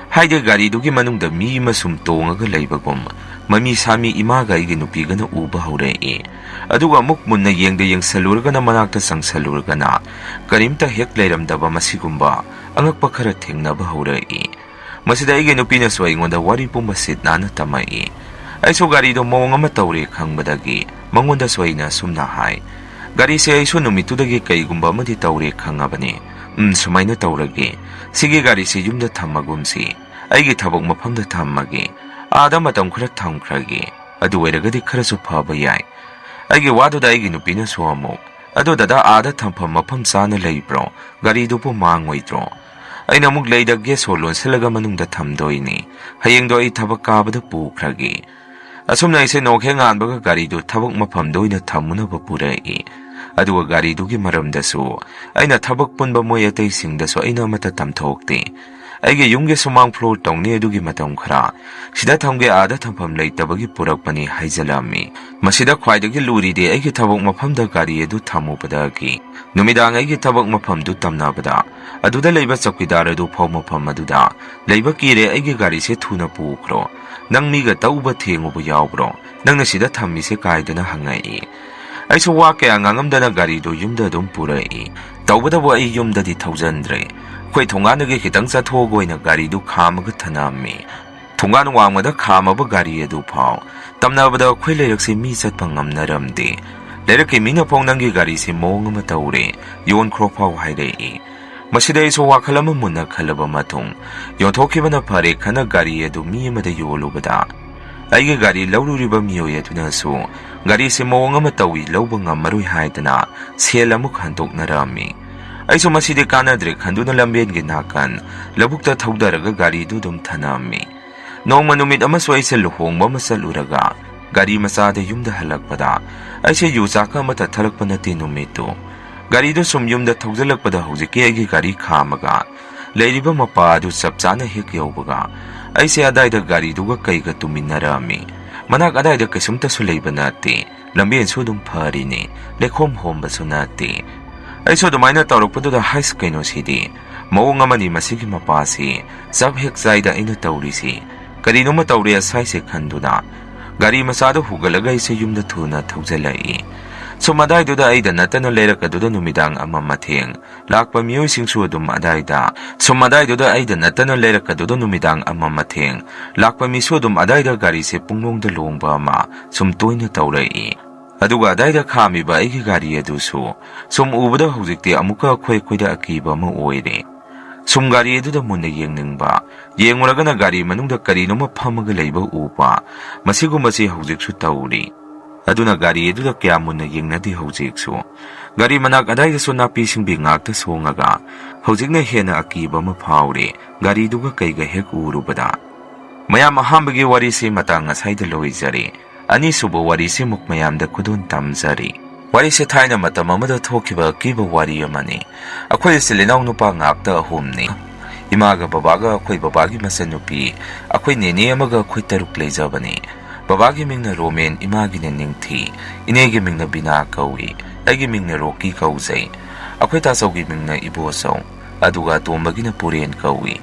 ꯍꯥꯏꯗꯤ, ꯒꯥꯔꯤꯗꯨꯒꯤ ꯃꯅꯨꯡꯗ ꯃꯤ ꯑꯃ ꯁꯨꯝ ꯇꯣꯡꯉꯒ ꯂꯩꯕꯒꯨꯝ ꯃꯃꯤ ꯁꯥꯃꯤ ꯏꯃꯥꯒ ꯑꯩꯒꯤ ꯅꯨꯄꯤꯒꯅ ꯎꯕ ꯍꯧꯔꯛꯏ꯫ ꯑꯗꯨꯒ ꯑꯃꯨꯛ ꯃꯨꯟꯅ ꯌꯦꯡꯗ ꯌꯦꯡꯁꯜꯂꯨꯔꯒꯅ, ꯃꯅꯥꯛꯇ ꯆꯪꯁꯜꯂꯨꯔꯒꯅ ꯀꯔꯤꯝꯇ ꯍꯦꯛ ꯂꯩꯔꯝꯗꯕ ꯃꯁꯤꯒꯨꯝꯕ ꯑꯉꯛꯄ ꯈꯔ ꯊꯦꯡꯅꯕ ꯍꯧꯔꯛꯏ꯫ ꯃꯁꯤꯗ ꯑꯩꯒꯤ ꯅꯨꯄꯤꯅꯁꯨ ꯑꯩꯉꯣꯟꯗ ꯋꯥꯔꯤ ꯄꯨꯝꯕ ꯁꯤꯠ ꯅꯥꯟꯅ ꯇꯝꯃꯛꯏ꯫ ꯑꯩꯁꯨ ꯒꯥꯔꯤꯗꯣ ꯃꯑꯣꯡ ꯑꯃ ꯇꯧꯔꯦ ꯈꯪꯕꯗꯒꯤ ꯃꯉꯣꯟꯗꯁꯨ ꯑꯩꯅ ꯑꯁꯨꯝꯅ ꯍꯥꯏ, "ꯒꯥꯔꯤꯁꯦ ꯑꯩꯁꯨ ꯅꯨꯃꯤꯠꯇꯨꯗꯒꯤ ꯀꯩꯒꯨꯝꯕ ꯑꯃꯗꯤ ꯇꯧꯔꯦ ꯈꯪꯉꯕꯅꯤ꯫ ꯎꯝ, ꯁꯨꯃꯥꯏꯅ ꯇꯧꯔꯒꯦ꯫ ꯁꯤꯒꯤ ꯒꯥꯔꯤꯁꯦ ꯌꯨꯝꯗ ꯊꯝꯃꯒꯨꯝꯁꯤ꯫ ꯑꯩꯒꯤ ꯊꯕꯛ ꯃꯐꯝꯗ ꯊꯝꯃꯒꯦ꯫ ꯑꯥꯗ ꯃꯇꯝ ꯈꯔ ꯊꯝꯈ꯭ꯔꯒꯦ꯫ ꯑꯗꯨ ꯑꯣꯏꯔꯒꯗꯤ ꯈꯔꯁꯨ ꯐꯕ ꯌꯥꯏ"꯫ ꯑꯩꯒꯤ ꯋꯥꯗꯨꯗ ꯑꯩꯒꯤ ꯅꯨꯄꯤꯅꯁꯨ ꯑꯃꯨꯛ, "ꯑꯗꯣ ꯗꯗꯥ, ꯑꯥꯗ ꯊꯝꯐꯝ ꯃꯐꯝ ꯆꯥꯅ ꯂꯩꯕ꯭ꯔꯣ? ꯒꯥꯔꯤꯗꯨꯕꯨ ꯃꯥꯡꯉꯣꯏꯗ꯭ꯔꯣ?" ꯑꯩꯅ ꯑꯃꯨꯛ, "ꯂꯩꯗ, ꯒꯦꯠ ꯁꯣ ꯂꯣꯟꯁꯤꯜꯂꯒ ꯃꯅꯨꯡꯗ ꯊꯝꯗꯣꯏꯅꯤ꯫ ꯍꯌꯦꯡꯗꯣ ꯑꯩ ꯊꯕꯛ ꯀꯥꯕꯗ ꯄꯨꯈ꯭ꯔꯒꯦ"꯫ ꯑꯁꯨꯝꯅ ꯑꯩꯁꯦ ꯅꯣꯡ ꯍꯦꯛ ꯉꯥꯟꯕꯒ ꯒꯥꯔꯤꯗꯨ ꯊꯕꯛ ꯃꯐꯝꯗ ꯑꯣꯏꯅ ꯊꯝꯃꯨꯅꯕ ꯄꯨꯔꯛꯏ꯫ ꯑꯗꯨꯒ ꯒꯥꯔꯤꯗꯨꯒꯤ ꯃꯔꯝꯗꯁꯨ ꯑꯩꯅ ꯊꯕꯛ ꯄꯨꯟꯕ ꯃꯣꯏ ꯑꯇꯩꯁꯤꯡꯗꯁꯨ ꯑꯩꯅ ꯑꯃꯠꯇ ꯇꯝꯊꯣꯛꯇꯦ꯫ ꯑꯩꯒꯤ ꯌꯨꯝꯒꯤ ꯁꯨꯃꯥꯡ ꯐ꯭ꯂꯣꯔ ꯇꯧꯅꯤ ꯑꯗꯨꯒꯤ ꯃꯇꯝ ꯈꯔ ꯁꯤꯗ ꯊꯝꯒꯦ, ꯑꯥꯗ ꯊꯝꯐꯝ ꯂꯩꯇꯕꯒꯤ ꯄꯨꯔꯛꯄꯅꯤ ꯍꯥꯏꯖꯜꯂꯝꯃꯤ꯫ ꯃꯁꯤꯗ ꯈ꯭ꯋꯥꯏꯗꯒꯤ ꯂꯨꯔꯤꯗꯤ ꯑꯩꯒꯤ ꯊꯕꯛ ꯃꯐꯝꯗ ꯒꯥꯔꯤ ꯑꯗꯨ ꯊꯝꯃꯨꯕꯗꯒꯤ ꯅꯨꯃꯤꯗꯥꯡ ꯑꯩꯒꯤ ꯊꯕꯛ ꯃꯐꯝꯗꯨ ꯇꯝꯅꯕꯗ ꯑꯗꯨꯗ ꯂꯩꯕ ꯆꯧꯀꯤꯗꯥꯔ ꯑꯗꯨ ꯐꯥꯎ ꯃꯐꯝ ꯑꯗꯨꯗ ꯂꯩꯕ ꯀꯤꯔꯦ, ꯑꯩꯒꯤ ꯒꯥꯔꯤꯁꯦ ꯊꯨꯅ ꯄꯨꯈ꯭ꯔꯣ, ꯅꯪ ꯃꯤꯒ ꯇꯧꯕ ꯊꯦꯡꯉꯨꯕ ꯌꯥꯎꯕ꯭ꯔꯣ, ꯅꯪꯅ ꯁꯤꯗ ꯊꯝꯃꯤꯁꯦ ꯀꯥꯏꯗꯅ ꯍꯪꯉꯛꯏ꯫ ꯑꯩꯁꯨ ꯋꯥ ꯀꯌꯥ ꯉꯥꯡꯉꯝꯗꯅ ꯒꯥꯔꯤꯗꯨ ꯌꯨꯝꯗ ꯑꯗꯨꯝ ꯄꯨꯔꯛꯏ꯫ ꯇꯧꯕꯇꯕꯨ ꯑꯩ ꯌꯨꯝꯗꯗꯤ ꯊꯧꯖꯟꯗ꯭ꯔꯦ꯫ ꯑꯩꯈꯣꯏ ꯊꯣꯡꯒꯥꯟꯗꯒꯤ ꯈꯤꯇꯪ ꯆꯠꯊꯣꯛꯑꯒ ꯑꯣꯏꯅ ꯒꯥꯔꯤꯗꯨ ꯈꯥꯝꯃꯒ ꯊꯅꯝꯃꯤ꯫ ꯊꯣꯡꯒꯥꯟ ꯋꯥꯡꯃꯗ ꯈꯥꯝꯃꯕ ꯒꯥꯔꯤ ꯑꯗꯨ ꯐꯥꯎ ꯇꯝꯅꯕꯗ ꯑꯩꯈꯣꯏ ꯂꯩꯔꯛꯁꯤ ꯃꯤ ꯆꯠꯄ ꯉꯝꯅꯔꯝꯗꯦ꯫ ꯂꯩꯔꯛꯀꯤ ꯃꯤꯅ ꯐꯥꯎ "ꯅꯪꯒꯤ ꯒꯥꯔꯤꯁꯤ ꯃꯑꯣꯡ ꯑꯃ ꯇꯧꯔꯦ, ꯌꯣꯟꯈ꯭ꯔꯣ" ꯐꯥꯎ ꯍꯥꯏꯔꯛꯏ꯫ ꯃꯁꯤꯗ ꯑꯩꯁꯨ ꯋꯥꯈꯜ ꯑꯃ ꯃꯨꯟꯅ ꯈꯜꯂꯕ ꯃꯇꯨꯡ, ꯌꯣꯟꯊꯣꯛꯈꯤꯕꯅ ꯐꯔꯦ ꯈꯟꯅ ꯒꯥꯔꯤ ꯑꯗꯨ ꯃꯤ ꯑꯃꯗ ꯌꯣꯜꯂꯨꯕꯗ, ꯑꯩꯒꯤ ꯒꯥꯔꯤ ꯂꯧꯔꯨꯔꯤꯕ ꯃꯤꯑꯣꯏ ꯑꯗꯨꯅꯁꯨ ꯒꯥꯔꯤꯁꯤ ꯃꯑꯣꯡ ꯑꯃ ꯇꯧꯏ, ꯂꯧꯕ ꯉꯝꯃꯔꯣꯏ ꯍꯥꯏꯗꯅ ꯁꯦꯜ ꯑꯃꯨꯛ ꯍꯟꯗꯣꯛꯅꯔꯝꯃꯤ꯫ ꯑꯩꯁꯨ ꯃꯁꯤꯗꯤ ꯀꯥꯟꯅꯗ꯭ꯔꯦ ꯈꯟꯗꯨꯅ ꯂꯝꯕꯦꯟꯒꯤ ꯅꯥꯀꯟ ꯂꯧꯕꯨꯛꯇ ꯊꯧꯗꯔꯒ ꯒꯥꯔꯤꯗꯨ ꯑꯗꯨꯝ ꯊꯅꯝꯃꯤ꯫ ꯅꯣꯡꯃ ꯅꯨꯃꯤꯠ ꯑꯃꯁꯨ ꯑꯩꯁꯦ ꯂꯨꯍꯣꯡꯕ ꯑꯃ ꯆꯠꯂꯨꯔꯒ ꯒꯥꯔꯤ ꯃꯆꯥꯗ ꯌꯨꯝꯗ ꯍꯜꯂꯛꯄꯗ ꯑꯩꯁꯦ ꯌꯨ ꯆꯥꯛꯀ ꯑꯃꯠꯇ ꯊꯛꯂꯛꯄ ꯅꯠꯇꯦ ꯅꯨꯃꯤꯠꯇꯨ꯫ ꯒꯥꯔꯤꯗꯨ ꯁꯨꯝ ꯌꯨꯝꯗ ꯊꯧꯖꯤꯜꯂꯛꯄꯗ ꯍꯧꯖꯤꯛꯀꯤ ꯑꯩꯒꯤ ꯒꯥꯔꯤ ꯈꯥꯝꯃꯒ ꯂꯩꯔꯤꯕ ꯃꯄꯥ ꯑꯗꯨ ꯆꯞ ꯆꯥꯅ ꯍꯦꯛ ꯌꯧꯕꯒ ꯑꯩꯁꯦ ꯑꯗꯥꯏꯗ ꯒꯥꯔꯤꯗꯨꯒ ꯀꯩꯒ ꯇꯨꯃꯤꯟꯅꯔꯝꯃꯤ꯫ ꯃꯅꯥꯛ ꯑꯗꯥꯏꯗ ꯀꯩꯁꯨꯝꯇꯁꯨ ꯂꯩꯕ ꯅꯠꯇꯦ꯫ ꯂꯝꯕꯦꯟꯁꯨ ꯑꯗꯨꯝ ꯐꯔꯤꯅꯤ, ꯂꯩꯈꯣꯝ ꯍꯣꯝꯕꯁꯨ ꯅꯠꯇꯦ꯫ ꯑꯩꯁꯨ ꯑꯗꯨꯃꯥꯏꯅ ꯇꯧꯔꯛꯄꯗꯨꯗ, "ꯍꯥꯏꯁ, ꯀꯩꯅꯣ ꯁꯤꯗꯤ? ꯃꯑꯣꯡ ꯑꯃꯅꯤ ꯃꯁꯤꯒꯤ ꯃꯄꯥꯁꯤ, ꯆꯞ ꯍꯦꯛ ꯆꯥꯏꯗ ꯑꯩꯅ ꯇꯧꯔꯤꯁꯤ꯫ ꯀꯔꯤꯅꯣꯃ ꯇꯧꯔꯦ ꯑꯁꯥꯏꯁꯦ" ꯈꯟꯗꯨꯅ ꯒꯥꯔꯤ ꯃꯆꯥꯗꯨ ꯍꯨꯒꯠꯂꯒ ꯑꯩꯁꯦ ꯌꯨꯝꯗ ꯊꯨꯅ ꯊꯧꯖꯤꯜꯂꯛꯏ꯫ ꯁꯨꯝ ꯑꯗꯥꯏꯗꯨꯗ ꯑꯩꯗ ꯅꯠꯇꯅ ꯂꯩꯔꯛ ꯑꯗꯨꯗ ꯅꯨꯃꯤꯗꯥꯡ ꯑꯃ ꯃꯊꯦꯡ ꯂꯥꯛꯄ ꯃꯤꯑꯣꯏꯁꯤꯡꯁꯨ ꯑꯗꯨꯝ ꯑꯗꯥꯏꯗ, ꯁꯨꯝ ꯑꯗꯥꯏꯗꯨꯗ ꯑꯩꯗ ꯅꯠꯇꯅ ꯂꯩꯔꯛ ꯑꯗꯨꯗ ꯅꯨꯃꯤꯗꯥꯡ ꯑꯃ ꯃꯊꯦꯡ ꯂꯥꯛꯄ ꯃꯤꯁꯨ ꯑꯗꯨꯝ ꯑꯗꯥꯏꯗ ꯒꯥꯔꯤꯁꯦ ꯄꯨꯡꯂꯣꯡꯗ ꯂꯣꯡꯕ ꯑꯃ ꯁꯨꯝ ꯇꯣꯏꯅ ꯇꯧꯔꯛꯏ꯫ ꯑꯗꯨꯒ ꯑꯗꯥꯏꯗ ꯈꯥꯝꯃꯤꯕ ꯑꯩꯒꯤ ꯒꯥꯔꯤ ꯑꯗꯨꯁꯨ ꯁꯨꯝ ꯎꯕꯗ ꯍꯧꯖꯤꯛꯇꯤ ꯑꯃꯨꯛꯀ ꯑꯩꯈꯣꯏ ꯑꯩꯈꯣꯏꯗ ꯑꯀꯤꯕ ꯑꯃ ꯑꯣꯏꯔꯦ꯫ ꯁꯨꯝ ꯒꯥꯔꯤ ꯑꯗꯨꯗ ꯃꯨꯟꯅ ꯌꯦꯡꯅꯤꯡꯕ, ꯌꯦꯡꯉꯨꯔꯒꯅ ꯒꯥꯔꯤ ꯃꯅꯨꯡꯗ ꯀꯔꯤꯅꯣꯃ ꯐꯝꯃꯒ ꯂꯩꯕ ꯎꯕ, ꯃꯁꯤꯒꯨꯝꯕꯁꯤ ꯍꯧꯖꯤꯛꯁꯨ ꯇꯧꯔꯤ꯫ ꯑꯗꯨꯅ ꯒꯥꯔꯤ ꯑꯗꯨꯗ ꯀꯌꯥ ꯃꯨꯟꯅ ꯌꯦꯡꯅꯗꯦ ꯍꯧꯖꯤꯛꯁꯨ꯫ ꯒꯥꯔꯤ ꯃꯅꯥꯛ ꯑꯗꯥꯏꯗꯁꯨ ꯅꯥꯄꯤ ꯁꯤꯡꯕꯤ ꯉꯥꯛꯇ ꯁꯣꯡꯉꯒ ꯍꯧꯖꯤꯛꯅ ꯍꯦꯟꯅ ꯑꯀꯤꯕ ꯑꯃ ꯐꯥꯎꯔꯦ, ꯒꯥꯔꯤꯗꯨꯒ ꯀꯩꯒ ꯍꯦꯛ ꯎꯔꯨꯕꯗ꯫ ꯃꯌꯥꯝ, ꯑꯍꯥꯟꯕꯒꯤ ꯋꯥꯔꯤꯁꯤ ꯃꯇꯥꯡ ꯑꯁꯥꯏꯗ ꯂꯣꯏꯖꯔꯦ꯫ ꯑꯅꯤꯁꯨꯕ ꯋꯥꯔꯤꯁꯤ ꯑꯃꯨꯛ ꯃꯌꯥꯝꯗ ꯈꯨꯗꯣꯜ ꯇꯝꯖꯔꯤ꯫ ꯋꯥꯔꯤꯁꯦ ꯊꯥꯏꯅ ꯃꯇꯝ ꯑꯃꯗ ꯊꯣꯛꯈꯤꯕ ꯑꯀꯤꯕ ꯋꯥꯔꯤ ꯑꯃꯅꯤ꯫ ꯑꯩꯈꯣꯏ ꯏꯆꯤꯜ ꯏꯅꯥꯎ ꯅꯨꯄꯥ ꯉꯥꯛꯇ ꯑꯍꯨꯝꯅꯤ꯫ ꯏꯃꯥꯒ ꯕꯕꯥꯒ ꯑꯩꯈꯣꯏ ꯕꯕꯥꯒꯤ ꯃꯆꯟꯅꯨꯄꯤ, ꯑꯩꯈꯣꯏ ꯅꯦꯅꯦ ꯑꯃꯒ ꯑꯩꯈꯣꯏ ꯇꯔꯨꯛ ꯂꯩꯖꯕꯅꯤ꯫ ꯕꯕꯥꯒꯤ ꯃꯤꯡꯅ ꯔꯣꯃꯦꯟ, ꯏꯃꯥꯒꯤꯅ ꯅꯤꯡꯊꯤ, ꯏꯅꯦꯒꯤ ꯃꯤꯡꯅ ꯕꯤꯅꯥ ꯀꯧꯏ, ꯑꯩꯒꯤ ꯃꯤꯡꯅ ꯔꯣꯀꯤ ꯀꯧꯖꯩ꯫ ꯑꯩꯈꯣꯏ ꯇꯥꯆꯧꯒꯤ ꯃꯤꯡꯅ ꯏꯕꯣꯆꯧ, ꯑꯗꯨꯒ ꯑꯇꯣꯝꯕꯒꯤꯅ ꯄꯨꯔꯦꯟ ꯀꯧꯏ꯫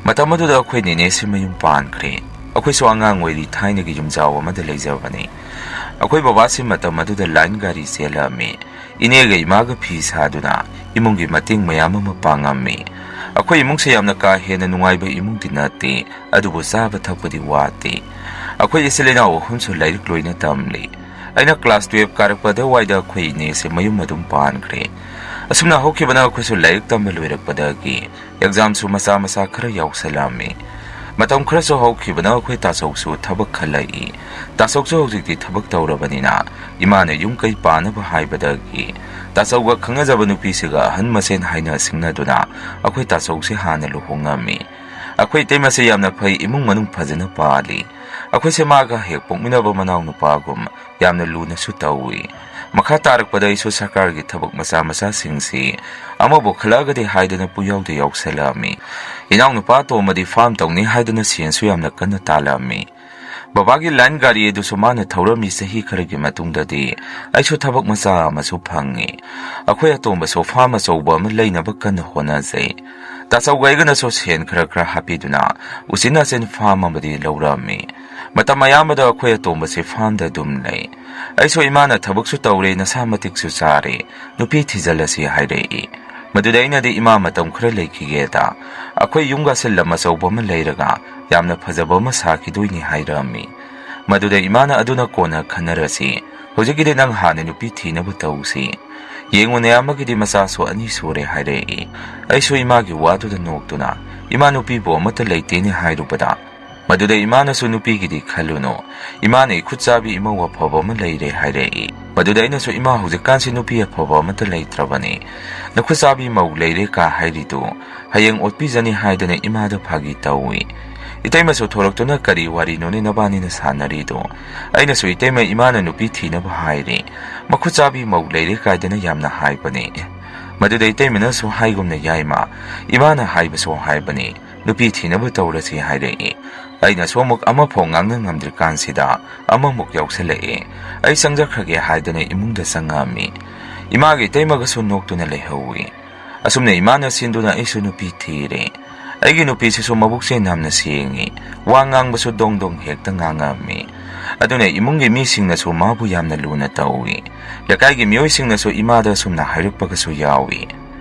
ꯃꯇꯝ ꯑꯗꯨꯗ ꯑꯩꯈꯣꯏ ꯅꯦꯅꯦꯁꯤ ꯃꯌꯨꯝ ꯄꯥꯟꯈ꯭ꯔꯦ꯫ ꯑꯩꯈꯣꯏꯁꯨ ꯑꯉꯥꯡ ꯑꯣꯏꯔꯤ ꯊꯥꯏꯅꯒꯤ ꯌꯨꯝꯖꯥꯎ ꯑꯃꯗ ꯂꯩꯖꯕꯅꯤ꯫ ꯑꯩꯈꯣꯏ ꯕꯕꯥꯁꯤ ꯃꯇꯝ ꯑꯗꯨꯗ ꯂꯥꯏꯟ ꯒꯥꯔꯤ ꯆꯦꯜꯂꯛꯑꯝꯃꯤ꯫ ꯏꯅꯦꯒ ꯏꯃꯥꯒ ꯐꯤ ꯁꯥꯗꯨꯅ ꯏꯃꯨꯡꯒꯤ ꯃꯇꯦꯡ ꯃꯌꯥꯝ ꯑꯃ ꯄꯥꯡꯉꯝꯃꯤ꯫ ꯑꯩꯈꯣꯏ ꯏꯃꯨꯡꯁꯦ ꯌꯥꯝꯅ ꯀꯥ ꯍꯦꯟꯅ ꯅꯨꯡꯉꯥꯏꯕ ꯏꯃꯨꯡꯗꯤ ꯅꯠꯇꯦ, ꯑꯗꯨꯕꯨ ꯆꯥꯕ ꯊꯛꯄꯗꯤ ꯋꯥꯠꯇꯦ꯫ ꯑꯩꯈꯣꯏ ꯏꯆꯤꯜ ꯏꯅꯥꯎ ꯑꯍꯨꯝꯁꯨ ꯂꯥꯏꯔꯤꯛ ꯂꯣꯏꯅ ꯇꯝꯂꯤ꯫ ꯑꯩꯅ ꯀ꯭ꯂꯥꯁ ꯇꯨꯌꯦꯜꯐ ꯀꯥꯔꯛꯄ ꯑꯗꯨꯋꯥꯏꯗ ꯑꯩꯈꯣꯏ ꯏꯅꯦꯁꯦ ꯃꯌꯨꯝ ꯑꯗꯨꯝ ꯄꯥꯟꯈ꯭ꯔꯦ꯫ ꯑꯁꯨꯝꯅ ꯍꯧꯈꯤꯕꯅ ꯑꯩꯈꯣꯏꯁꯨ ꯂꯥꯏꯔꯤꯛ ꯇꯝꯕ ꯂꯣꯏꯔꯛꯄꯗꯒꯤ ꯑꯦꯛꯖꯥꯝꯁꯨ ꯃꯆꯥ ꯃꯆꯥ ꯈꯔ ꯌꯥꯎꯁꯜꯂꯛꯑꯝꯃꯤ꯫ ꯃꯇꯝ ꯈꯔꯁꯨ ꯍꯧꯈꯤꯕꯅ ꯑꯩꯈꯣꯏ ꯇꯥꯆꯧꯁꯨ ꯊꯕꯛ ꯈꯜꯂꯛꯏ꯫ ꯇꯥꯆꯧꯁꯨ ꯍꯧꯖꯤꯛꯇꯤ ꯊꯕꯛ ꯇꯧꯔꯕꯅꯤꯅ ꯏꯃꯥꯅ ꯌꯨꯝ ꯀꯩ ꯄꯥꯅꯕ ꯍꯥꯏꯕꯗꯒꯤ ꯇꯥꯆꯧꯒ ꯈꯪꯅꯖꯕ ꯅꯨꯄꯤꯁꯤꯒ ꯑꯍꯟ ꯃꯁꯦꯟ ꯍꯥꯏꯅ ꯁꯤꯡꯅꯗꯨꯅ ꯑꯩꯈꯣꯏ ꯇꯥꯆꯧꯁꯦ ꯍꯥꯟꯅ ꯂꯨꯍꯣꯡꯉꯝꯃꯤ꯫ ꯑꯩꯈꯣꯏ ꯏꯇꯩꯃꯁꯦ ꯌꯥꯝꯅ ꯐꯩ, ꯏꯃꯨꯡ ꯃꯅꯨꯡ ꯐꯖꯅ ꯄꯥꯜꯂꯤ꯫ ꯑꯩꯈꯣꯏꯁꯦ ꯃꯥꯒ ꯍꯦꯛ ꯄꯣꯛꯃꯤꯟꯅꯕ ꯃꯅꯥꯎ ꯅꯨꯄꯥꯒꯨꯝ ꯌꯥꯝꯅ ꯂꯨꯅꯁꯨ ꯇꯧꯏ꯫ ꯃꯈꯥ ꯇꯥꯔꯛꯄꯗ ꯑꯩꯁꯨ ꯁꯔꯀꯥꯔꯒꯤ ꯊꯕꯛ ꯃꯆꯥ ꯃꯆꯥꯁꯤꯡꯁꯤ ꯑꯃꯕꯨ ꯈꯜꯂꯛꯑꯒꯗꯤ ꯍꯥꯏꯗꯅ ꯄꯨꯌꯥꯎꯗ ꯌꯥꯎꯁꯜꯂꯛꯑꯝꯃꯤ꯫ ꯏꯅꯥꯎꯅꯨꯄꯥ ꯑꯇꯣꯝꯕꯗꯤ ꯐꯥꯔꯝ ꯇꯧꯅꯤ ꯍꯥꯏꯗꯅ ꯁꯦꯟꯁꯨ ꯌꯥꯝꯅ ꯀꯟꯅ ꯇꯥꯜꯂꯛꯑꯝꯃꯤ꯫ ꯕꯕꯥꯒꯤ ꯂꯥꯏꯟ ꯒꯥꯔꯤ ꯑꯗꯨꯁꯨ ꯃꯥꯅ ꯊꯧꯔꯝꯃꯤ ꯆꯍꯤ ꯈꯔꯒꯤ ꯃꯇꯨꯡꯗꯗꯤ ꯑꯩꯁꯨ ꯊꯕꯛ ꯃꯆꯥ ꯑꯃꯁꯨ ꯐꯪꯉꯤ꯫ ꯑꯩꯈꯣꯏ ꯑꯇꯣꯝꯕꯁꯨ ꯐꯥꯔꯝ ꯑꯆꯧꯕ ꯑꯃ ꯂꯩꯅꯕ ꯀꯟꯅ ꯍꯣꯠꯅꯖꯩ꯫ ꯇꯥꯆꯧꯒ ꯑꯩꯒꯅꯁꯨ ꯁꯦꯟ ꯈꯔ ꯈꯔ ꯍꯥꯞꯄꯤꯗꯨꯅ ꯎꯆꯤꯟ ꯅꯥꯆꯤꯟ ꯐꯥꯔꯝ ꯑꯃꯗꯤ ꯂꯧꯔꯝꯃꯤ꯫ ꯃꯇꯝ ꯑꯌꯥꯝꯕꯗ ꯑꯩꯈꯣꯏ ꯑꯇꯣꯝꯕꯁꯤ ꯐꯥꯔꯝꯗ ꯑꯗꯨꯝ ꯂꯩ꯫ ꯑꯩꯁꯨ ꯏꯃꯥꯅ ꯊꯕꯛꯁꯨ ꯇꯧꯔꯦ, ꯅꯁꯥ ꯃꯇꯤꯛꯁꯨ ꯆꯥꯔꯦ, ꯅꯨꯄꯤ ꯊꯤꯖꯤꯜꯂꯁꯤ ꯍꯥꯏꯔꯛꯏ꯫ ꯃꯗꯨꯗ ꯑꯩꯅꯗꯤ ꯏꯃꯥ ꯃꯇꯝ ꯈꯔ ꯂꯩꯈꯤꯒꯦꯗ ꯑꯩꯈꯣꯏ ꯌꯨꯝꯒꯁꯦ ꯂꯝ ꯑꯆꯧꯕ ꯑꯃ ꯂꯩꯔꯒ ꯌꯥꯝꯅ ꯐꯖꯕ ꯑꯃ ꯁꯥꯈꯤꯗꯣꯏꯅꯤ ꯍꯥꯏꯔꯛꯑꯝꯃꯤ꯫ ꯃꯗꯨꯗ ꯏꯃꯥꯅ ꯑꯗꯨꯅ ꯀꯣꯟꯅ ꯈꯟꯅꯔꯁꯤ, ꯍꯧꯖꯤꯛꯀꯤꯗꯤ ꯅꯪ ꯍꯥꯟꯅ ꯅꯨꯄꯤ ꯊꯤꯅꯕ ꯇꯧꯁꯤ꯫ ꯌꯦꯡꯉꯨꯅꯦ, ꯑꯃꯒꯤꯗꯤ ꯃꯆꯥꯁꯨ ꯑꯅꯤ ꯁꯨꯔꯦ ꯍꯥꯏꯔꯛꯏ꯫ ꯑꯩꯁꯨ ꯏꯃꯥꯒꯤ ꯋꯥꯗꯨꯗ ꯅꯣꯛꯇꯨꯅ, ꯏꯃꯥ, ꯅꯨꯄꯤꯕꯨ ꯑꯃꯠꯇ ꯂꯩꯇꯦꯅꯦ ꯍꯥꯏꯔꯨꯕꯗ, ꯃꯗꯨꯗ ꯏꯃꯥꯅꯁꯨ ꯅꯨꯄꯤꯒꯤꯗꯤ ꯈꯜꯂꯨꯅꯨ, ꯏꯃꯥꯅ ꯏꯈꯨꯠ ꯆꯥꯕꯤ ꯏꯃꯧ ꯑꯐꯕ ꯑꯃ ꯂꯩꯔꯦ ꯍꯥꯏꯔꯛꯏ꯫ ꯃꯗꯨꯗ ꯑꯩꯅꯁꯨ, ꯏꯃꯥ, ꯍꯧꯖꯤꯛꯀꯥꯟꯁꯤ ꯅꯨꯄꯤ ꯑꯐꯕ ꯑꯃꯠꯇ ꯂꯩꯇ꯭ꯔꯕꯅꯤ, ꯅꯈꯨꯠ ꯆꯥꯕꯤ ꯃꯧ ꯂꯩꯔꯦ ꯀꯥ ꯍꯥꯏꯔꯤꯗꯨ ꯍꯌꯦꯡ ꯑꯣꯠꯄꯤꯖꯅꯤ ꯍꯥꯏꯗꯅ ꯏꯃꯥꯗ ꯐꯥꯒꯤ ꯇꯧꯏ꯫ ꯏꯇꯩꯃꯁꯨ ꯊꯣꯔꯛꯇꯨꯅ, ꯀꯔꯤ ꯋꯥꯔꯤꯅꯣꯅꯦ ꯅꯕꯥꯅꯤꯅ ꯁꯥꯟꯅꯔꯤꯗꯣ? ꯑꯩꯅꯁꯨ, ꯏꯇꯩꯃ, ꯏꯃꯥꯅ ꯅꯨꯄꯤ ꯊꯤꯅꯕ ꯍꯥꯏꯔꯦ, ꯃꯈꯨꯠ ꯆꯥꯕꯤ ꯃꯧ ꯂꯩꯔꯦ ꯀꯥꯏꯗꯅ ꯌꯥꯝꯅ ꯍꯥꯏꯕꯅꯦ꯫ ꯃꯗꯨꯗ ꯏꯇꯩꯃꯅꯁꯨ, ꯍꯥꯏꯒꯨꯝꯅ ꯌꯥꯏꯃ, ꯏꯃꯥꯅ ꯍꯥꯏꯕꯁꯨ ꯍꯥꯏꯕꯅꯤ, ꯅꯨꯄꯤ ꯊꯤꯅꯕ ꯇꯧꯔꯁꯤ ꯍꯥꯏꯔꯛꯏ꯫ ꯑꯩꯅꯁꯨ ꯑꯃꯨꯛ ꯑꯃꯐꯥꯎ ꯉꯥꯡꯅ ꯉꯝꯗ꯭ꯔꯤꯀꯥꯟꯁꯤꯗ ꯑꯃꯃꯨꯛ ꯌꯥꯎꯁꯜꯂꯛꯑꯦ꯫ ꯑꯩ ꯆꯪꯖꯈ꯭ꯔꯒꯦ ꯍꯥꯏꯗꯅ ꯏꯃꯨꯡꯗ ꯆꯪꯉꯛꯑꯝꯃꯤ꯫ ꯏꯃꯥꯒ ꯏꯇꯩꯃꯒꯁꯨ ꯅꯣꯛꯇꯨꯅ ꯂꯩꯍꯧꯏ꯫ ꯑꯁꯨꯝꯅ ꯏꯃꯥꯅ ꯁꯤꯟꯗꯨꯅ ꯑꯩꯁꯨ ꯅꯨꯄꯤ ꯊꯤꯔꯦ꯫ ꯑꯩꯒꯤ ꯅꯨꯄꯤꯁꯤꯁꯨ ꯃꯕꯨꯛꯁꯦ ꯌꯥꯝꯅ ꯁꯦꯡꯉꯤ, ꯋꯥ ꯉꯥꯡꯕꯁꯨ ꯗꯣꯡ ꯗꯣꯡ ꯍꯦꯛꯇ ꯉꯥꯡꯉꯛꯑꯝꯃꯤ꯫ ꯑꯗꯨꯅ ꯏꯃꯨꯡꯒꯤ ꯃꯤꯁꯤꯡꯅꯁꯨ ꯃꯥꯕꯨ ꯌꯥꯝꯅ ꯂꯨꯅ ꯇꯧꯏ꯫ ꯂꯩꯀꯥꯏꯒꯤ ꯃꯤꯑꯣꯏꯁꯤꯡꯅꯁꯨ ꯏꯃꯥꯗ ꯑꯁꯨꯝꯅ ꯍꯥꯏꯔꯛꯄꯒꯁꯨ ꯌꯥꯎꯏ꯫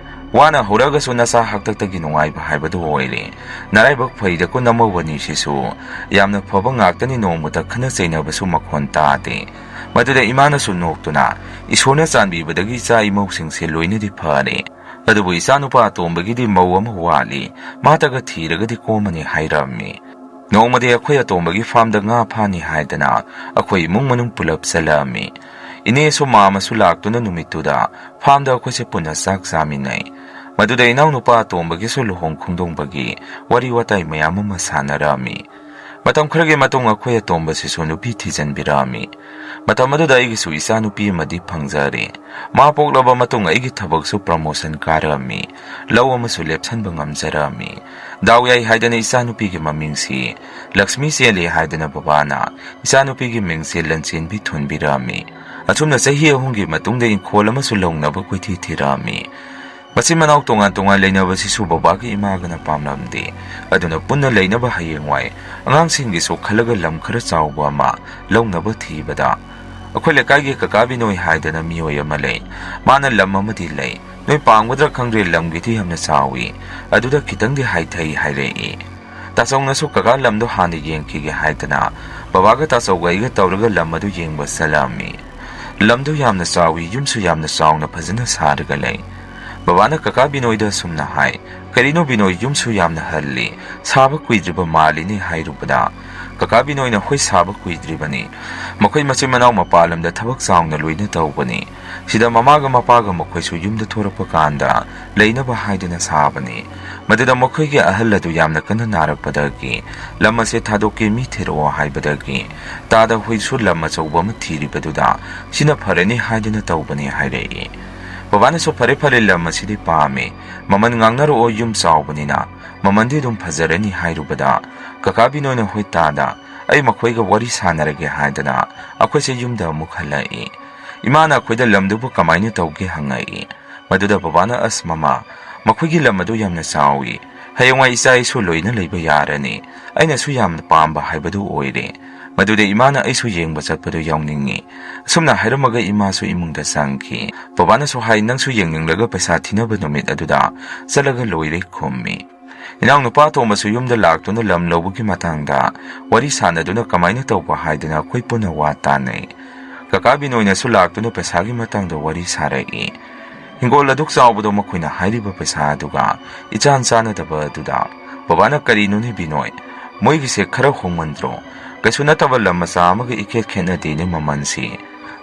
ꯋꯥꯅ ꯍꯧꯔꯛꯑꯒꯁꯨ ꯅꯆꯥ ꯍꯥꯛꯇꯛꯇꯒꯤ ꯅꯨꯡꯉꯥꯏꯕ ꯍꯥꯏꯕꯗꯨ ꯑꯣꯏꯔꯦ꯫ ꯅꯔꯥꯏꯕꯛ ꯐꯩꯗꯀꯣ ꯅꯃꯧ ꯑꯅꯤꯁꯤꯁꯨ꯫ ꯌꯥꯝꯅ ꯐꯕ ꯉꯥꯛꯇꯅꯤ, ꯅꯣꯡꯃꯇ ꯈꯠꯅ ꯆꯩꯅꯕꯁꯨ ꯃꯈꯣꯟ ꯇꯥꯗꯦ꯫ ꯃꯗꯨꯗ ꯏꯃꯥꯅꯁꯨ ꯅꯣꯛꯇꯨꯅ, ꯏꯁꯣꯔꯅ ꯆꯥꯟꯕꯤꯕꯗꯒꯤ ꯏꯆꯥ ꯏꯃꯧꯁꯤꯡꯁꯦ ꯂꯣꯏꯅꯗꯤ ꯐꯔꯦ꯫ ꯑꯗꯨꯕꯨ ꯏꯆꯥꯅꯨꯄꯥ ꯑꯇꯣꯝꯕꯒꯤꯗꯤ ꯃꯧ ꯑꯃ ꯋꯥꯠꯂꯤ, ꯃꯥꯇꯒ ꯊꯤꯔꯒꯗꯤ ꯀꯣꯝꯃꯅꯤ ꯍꯥꯏꯔꯝꯃꯤ꯫ ꯅꯣꯡꯃꯗꯤ ꯑꯩꯈꯣꯏ ꯑꯇꯣꯝꯕꯒꯤ ꯐꯥꯔꯝꯗ ꯉꯥ ꯐꯥꯅꯤ ꯍꯥꯏꯗꯅ ꯑꯩꯈꯣꯏ ꯏꯃꯨꯡ ꯃꯅꯨꯡ ꯄꯨꯂꯞ ꯆꯠꯂꯛꯑꯝꯃꯤ꯫ ꯏꯅꯦꯁꯨ ꯃꯥꯃꯁꯨ ꯂꯥꯛꯇꯨꯅ ꯅꯨꯃꯤꯠꯇꯨꯗ ꯐꯥꯔꯝꯗ ꯑꯩꯈꯣꯏꯁꯦ ꯄꯨꯟꯅ ꯆꯥꯛ ꯆꯥꯃꯤꯟꯅꯩ꯫ ꯃꯗꯨꯗ ꯏꯅꯥꯎꯅꯨꯄꯥ ꯑꯇꯣꯝꯕꯒꯤꯁꯨ ꯂꯨꯍꯣꯡ ꯈꯣꯡꯗꯣꯡꯕꯒꯤ ꯋꯥꯔꯤ ꯋꯥꯇꯥꯏ ꯃꯌꯥꯝ ꯑꯃ ꯁꯥꯟꯅꯔꯛꯑꯝꯃꯤ꯫ ꯃꯇꯝ ꯈꯔꯒꯤ ꯃꯇꯨꯡ ꯑꯩꯈꯣꯏ ꯑꯇꯣꯝꯕꯁꯤꯁꯨ ꯅꯨꯄꯤ ꯊꯤꯖꯤꯟꯕꯤꯔꯛꯑꯝꯃꯤ꯫ ꯃꯇꯝ ꯑꯗꯨꯗ ꯑꯩꯒꯤꯁꯨ ꯏꯆꯥꯅꯨꯄꯤ ꯑꯃꯗꯤ ꯐꯪꯖꯔꯦ꯫ ꯃꯥ ꯄꯣꯛꯂꯕ ꯃꯇꯨꯡ ꯑꯩꯒꯤ ꯊꯕꯛꯁꯨ promotion ꯀꯥꯔꯛꯑꯝꯃꯤ꯫ ꯂꯧ ꯑꯃꯁꯨ ꯂꯦꯞꯁꯟꯕ ꯉꯝꯖꯔꯛꯑꯝꯃꯤ꯫ ꯗꯥꯎ ꯌꯥꯏ ꯍꯥꯏꯗꯅ ꯏꯆꯥꯅꯨꯄꯤꯒꯤ ꯃꯃꯤꯡꯁꯤ ꯂꯛꯁꯃꯤ ꯆꯦꯜꯂꯤ ꯍꯥꯏꯗꯅ ꯕꯕꯥꯅ ꯏꯆꯥꯅꯨꯄꯤꯒꯤ ꯃꯤꯡꯁꯤ ꯂꯟꯆꯦꯟꯕꯤ ꯊꯣꯟꯕꯤꯔꯛꯑꯝꯃꯤ꯫ ꯑꯁꯨꯝꯅ ꯆꯍꯤ ꯑꯍꯨꯝꯒꯤ ꯃꯇꯨꯡꯗ ꯏꯪꯈꯣꯜ ꯑꯃꯁꯨ ꯂꯧꯅꯕ ꯀꯣꯏꯊꯤ ꯊꯤꯔꯛꯑꯝꯃꯤ꯫ ꯃꯆꯤꯟ ꯃꯅꯥꯎ ꯇꯣꯉꯥꯟ ꯇꯣꯉꯥꯟ ꯂꯩꯅꯕꯁꯤꯁꯨ ꯕꯕꯥꯒ ꯏꯃꯥꯒꯅ ꯄꯥꯝꯂꯝꯗꯦ꯫ ꯑꯗꯨꯅ ꯄꯨꯟꯅ ꯂꯩꯅꯕ ꯍꯌꯦꯡꯋꯥꯏ ꯑꯉꯥꯡꯁꯤꯡꯒꯤꯁꯨ ꯈꯜꯂꯒ ꯂꯝ ꯈꯔ ꯆꯥꯎꯕ ꯑꯃ ꯂꯧꯅꯕ ꯊꯤꯕꯗ, ꯑꯩꯈꯣꯏ ꯂꯩꯀꯥꯏꯒꯤ ꯀꯀꯥ ꯕꯤꯅꯣꯏ ꯍꯥꯏꯗꯅ ꯃꯤꯑꯣꯏ ꯑꯃ ꯂꯩ꯫ ꯃꯥꯅ ꯂꯝ ꯑꯃꯗꯤ ꯂꯩ꯫ ꯅꯣꯏ ꯄꯥꯝꯒꯗ꯭ꯔꯥ ꯈꯪꯗ꯭ꯔꯦ, ꯂꯝꯒꯤꯗꯤ ꯌꯥꯝꯅ ꯆꯥꯎꯏ꯫ ꯑꯗꯨꯗ ꯈꯤꯇꯪꯗꯤ ꯍꯥꯏꯊꯩ ꯍꯥꯏꯔꯛꯏ꯫ ꯇꯥꯆꯧꯅꯁꯨ ꯀꯀꯥ ꯂꯝꯗꯣ ꯍꯥꯟꯅ ꯌꯦꯡꯈꯤꯒꯦ ꯍꯥꯏꯗꯅ ꯕꯕꯥꯒ ꯇꯥꯆꯧꯒ ꯑꯩꯒ ꯇꯧꯔꯒ ꯂꯝ ꯑꯗꯨ ꯌꯦꯡꯕ ꯆꯠꯂꯛꯑꯝꯃꯤ꯫ ꯂꯝꯗꯨ ꯌꯥꯝꯅ ꯆꯥꯎꯏ, ꯌꯨꯝꯁꯨ ꯌꯥꯝꯅ ꯆꯥꯎꯅ ꯐꯖꯅ ꯁꯥꯔꯒ ꯂꯩ꯫ ꯕꯕꯥꯅ ꯀꯀꯥ ꯕꯤꯅꯣꯏꯗ ꯑꯁꯨꯝꯅ ꯍꯥꯏ, "ꯀꯔꯤꯅꯣ ꯕꯤꯅꯣꯏ, ꯌꯨꯝꯁꯨ ꯌꯥꯝꯅ ꯍꯜꯂꯤ, ꯁꯥꯕ ꯀꯨꯏꯗ꯭ꯔꯤꯕ ꯃꯥꯜꯂꯤꯅꯦ?" ꯍꯥꯏꯔꯨꯕꯗ, ꯀꯀꯥ ꯕꯤꯅꯣꯏꯅ, "ꯍꯣꯏ, ꯁꯥꯕ ꯀꯨꯏꯗ꯭ꯔꯤꯕꯅꯤ꯫ ꯃꯈꯣꯏ ꯃꯆꯤꯟ ꯃꯅꯥꯎ ꯃꯄꯥꯟ ꯂꯝꯗ ꯊꯕꯛ ꯆꯥꯎꯅ ꯂꯣꯏꯅ ꯇꯧꯕꯅꯤ꯫ ꯁꯤꯗ ꯃꯃꯥꯒ ꯃꯄꯥꯒ ꯃꯈꯣꯏꯁꯨ ꯌꯨꯝꯗ ꯊꯣꯔꯛꯄ ꯀꯥꯟꯗ ꯂꯩꯅꯕ ꯍꯥꯏꯗꯨꯅ ꯁꯥꯕꯅꯤ꯫ ꯃꯗꯨꯗ ꯃꯈꯣꯏꯒꯤ ꯑꯍꯜ ꯑꯗꯨ ꯌꯥꯝꯅ ꯀꯟꯅ ꯅꯥꯔꯛꯄꯗꯒꯤ ꯂꯝ ꯑꯁꯦ ꯊꯥꯗꯣꯛꯀꯦ, ꯃꯤ ꯊꯤꯔꯛꯑꯣ ꯍꯥꯏꯕꯗꯒꯤ ꯇꯥꯗ ꯍꯣꯏꯁꯨ ꯂꯝ ꯑꯆꯧꯕ ꯑꯃ ꯊꯤꯔꯤꯕꯗꯨꯗ ꯁꯤꯅ ꯐꯔꯅꯤ ꯍꯥꯏꯗꯨꯅ ꯇꯧꯕꯅꯤ" ꯍꯥꯏꯔꯛꯏ꯫ ꯕꯕꯥꯅꯁꯨ, "ꯐꯔꯦ ꯐꯔꯦ, ꯂꯝ ꯑꯁꯤꯗꯤ ꯄꯥꯝꯃꯤ, ꯃꯃꯜ ꯉꯥꯡꯅꯔꯛꯑꯣ, ꯌꯨꯝ ꯆꯥꯎꯕꯅꯤꯅ ꯃꯃꯜꯗꯤ ꯑꯗꯨꯝ ꯐꯖꯔꯅꯤ" ꯍꯥꯏꯔꯨꯕꯗ, ꯀꯀꯥ ꯕꯤꯅꯣꯏꯅ, "ꯍꯣꯏ ꯇꯥꯗ, ꯑꯩ ꯃꯈꯣꯏꯒ ꯋꯥꯔꯤ ꯁꯥꯟꯅꯔꯒꯦ" ꯍꯥꯏꯗꯅ ꯑꯩꯈꯣꯏꯁꯦ ꯌꯨꯝꯗ ꯑꯃꯨꯛ ꯍꯜꯂꯛꯏ꯫ ꯏꯃꯥꯅ ꯑꯩꯈꯣꯏꯗ ꯂꯝꯗꯨꯕꯨ ꯀꯃꯥꯏꯅ ꯇꯧꯒꯦ ꯍꯪꯉꯛꯏ꯫ ꯃꯗꯨꯗ ꯕꯕꯥꯅ, "ꯑꯁ ꯃꯃꯥ, ꯃꯈꯣꯏꯒꯤ ꯂꯝ ꯑꯗꯨ ꯌꯥꯝꯅ ꯆꯥꯎꯏ꯫ ꯍꯌꯦꯡꯋꯥꯏ ꯏꯆꯥ ꯏꯁꯨ ꯂꯣꯏꯅ ꯂꯩꯕ ꯌꯥꯔꯅꯤ꯫ ꯑꯩꯅꯁꯨ ꯌꯥꯝꯅ ꯄꯥꯝꯕ ꯍꯥꯏꯕꯗꯨ ꯑꯣꯏꯔꯦ꯫" ꯃꯗꯨꯗ ꯏꯃꯥꯅ, "ꯑꯩꯁꯨ ꯌꯦꯡꯕ ꯆꯠꯄꯗꯨ ꯌꯥꯎꯅꯤꯡꯉꯤ꯫" ꯑꯁꯨꯝꯅ ꯍꯥꯏꯔꯝꯃꯒ ꯏꯃꯥꯁꯨ ꯏꯃꯨꯡꯗ ꯆꯪꯈꯤ꯫ ꯕꯕꯥꯅꯁꯨ ꯍꯥꯏ, "ꯅꯪꯁꯨ ꯌꯦꯡꯅꯤꯡꯂꯒ ꯄꯩꯁꯥ ꯊꯤꯅꯕ ꯅꯨꯃꯤꯠ ꯑꯗꯨꯗ ꯆꯠꯂꯒ ꯂꯣꯏꯔꯦ" ꯈꯨꯝꯃꯤ꯫ ꯏꯅꯥꯎꯅꯨꯄꯥ ꯑꯇꯣꯝꯕꯁꯨ ꯌꯨꯝꯗ ꯂꯥꯛꯇꯨꯅ ꯂꯝ ꯂꯧꯕꯒꯤ ꯃꯇꯥꯡꯗ ꯋꯥꯔꯤ ꯁꯥꯟꯅꯗꯨꯅ ꯀꯃꯥꯏꯅ ꯇꯧꯕ ꯍꯥꯏꯗꯅ ꯑꯩꯈꯣꯏ ꯄꯨꯟꯅ ꯋꯥ ꯇꯥꯅꯩ꯫ ꯀꯀꯥ ꯕꯤꯅꯣꯏꯅꯁꯨ ꯂꯥꯛꯇꯨꯅ ꯄꯩꯁꯥꯒꯤ ꯃꯇꯥꯡꯗ ꯋꯥꯔꯤ ꯁꯥꯔꯛꯏ꯫ ꯍꯤꯡꯒꯣꯜ ꯑꯗꯨꯛ ꯆꯥꯎꯕꯗꯣ ꯃꯈꯣꯏꯅ ꯍꯥꯏꯔꯤꯕ ꯄꯩꯁꯥ ꯑꯗꯨꯒ ꯏꯆꯥꯟ ꯆꯥꯟꯅꯗꯕ ꯑꯗꯨꯗ ꯕꯕꯥꯅ, "ꯀꯔꯤꯅꯣꯅꯦ ꯕꯤꯅꯣꯏ? ꯃꯣꯏꯒꯤꯁꯦ ꯈꯔ ꯍꯣꯡꯃꯟꯗ꯭ꯔꯣ? ꯀꯩꯁꯨ ꯅꯠꯇꯕ ꯂꯝ ꯃꯆꯥ ꯑꯃꯒ ꯏꯈꯦꯠ ꯈꯦꯠꯅꯗꯦꯅꯦ ꯃꯃꯜꯁꯤ꯫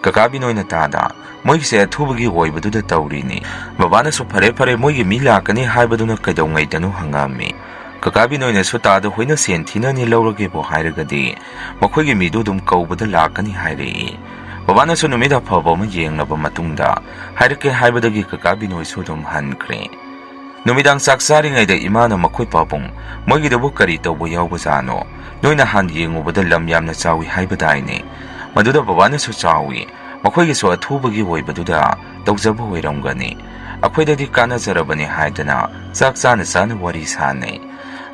ꯀꯀꯥ ꯕꯤꯅꯣꯏꯅ ꯇꯥꯗ, "ꯃꯣꯏꯒꯤꯁꯦ ꯑꯊꯨꯕꯒꯤ ꯑꯣꯏꯕꯗꯨꯗ ꯇꯧꯔꯤꯅꯤ꯫ ꯕꯕꯥꯅꯁꯨ 'ꯐꯔꯦ, ꯐꯔꯦ, ꯃꯣꯏꯒꯤ ꯃꯤ ꯂꯥꯛꯀꯅꯤ' ꯍꯥꯏꯕꯗꯨꯅ ꯀꯩꯗꯧꯉꯩꯗꯅꯣ?" ꯍꯪꯉꯝꯃꯤ꯫ ꯀꯀꯥ ꯕꯤꯅꯣꯏꯅꯁꯨ ꯇꯥꯗ ꯍꯣꯏꯅ ꯁꯦꯟ ꯊꯤꯅꯅꯤ ꯂꯧꯔꯒꯦꯕꯨ ꯍꯥꯏꯔꯒꯗꯤ, ꯃꯈꯣꯏꯒꯤ ꯃꯤꯗꯨ ꯑꯗꯨꯝ ꯀꯧꯕꯗ ꯂꯥꯛꯀꯅꯤ ꯍꯥꯏꯔꯛꯏ꯫ ꯕꯕꯥꯅꯁꯨ ꯅꯨꯃꯤꯠ ꯑꯐꯕ ꯑꯃ ꯌꯦꯡꯂꯕ ꯃꯇꯨꯡꯗ ꯍꯥꯏꯔꯛꯀꯦ ꯍꯥꯏꯕꯗꯒꯤ ꯀꯀꯥ ꯕꯤꯅꯣꯏꯁꯨ ꯑꯗꯨꯝ ꯍꯟꯈ꯭ꯔꯦ꯫ ꯅꯨꯃꯤꯗꯥꯡ ꯆꯥꯛ ꯆꯥꯔꯤꯉꯩꯗ ꯏꯃꯥꯅ ꯃꯈꯣꯏ ꯄꯥꯕꯨꯡ, "ꯃꯣꯏꯒꯤꯗꯨꯕꯨ ꯀꯔꯤ ꯇꯧꯕ ꯌꯥꯎꯕꯖꯥꯠꯅꯣ? ꯅꯣꯏꯅ ꯍꯥꯟ ꯌꯦꯡꯉꯨꯕꯗ ꯂꯝ ꯌꯥꯝꯅ ꯆꯥꯎꯏ ꯍꯥꯏꯕꯗꯥꯏꯅꯦ?" ꯃꯗꯨꯗ ꯕꯕꯥꯅꯁꯨ, "ꯆꯥꯎꯏ, ꯃꯈꯣꯏꯒꯤꯁꯨ ꯑꯊꯨꯕꯒꯤ ꯑꯣꯏꯕꯗꯨꯗ ꯇꯧꯖꯕ ꯑꯣꯏꯔꯝꯒꯅꯤ꯫ ꯑꯩꯈꯣꯏꯗꯗꯤ ꯀꯥꯟꯅꯖꯔꯕꯅꯤ" ꯍꯥꯏꯗꯅ ꯆꯥꯛ ꯆꯥꯅ ꯆꯥꯅ ꯋꯥꯔꯤ ꯁꯥꯅꯩ꯫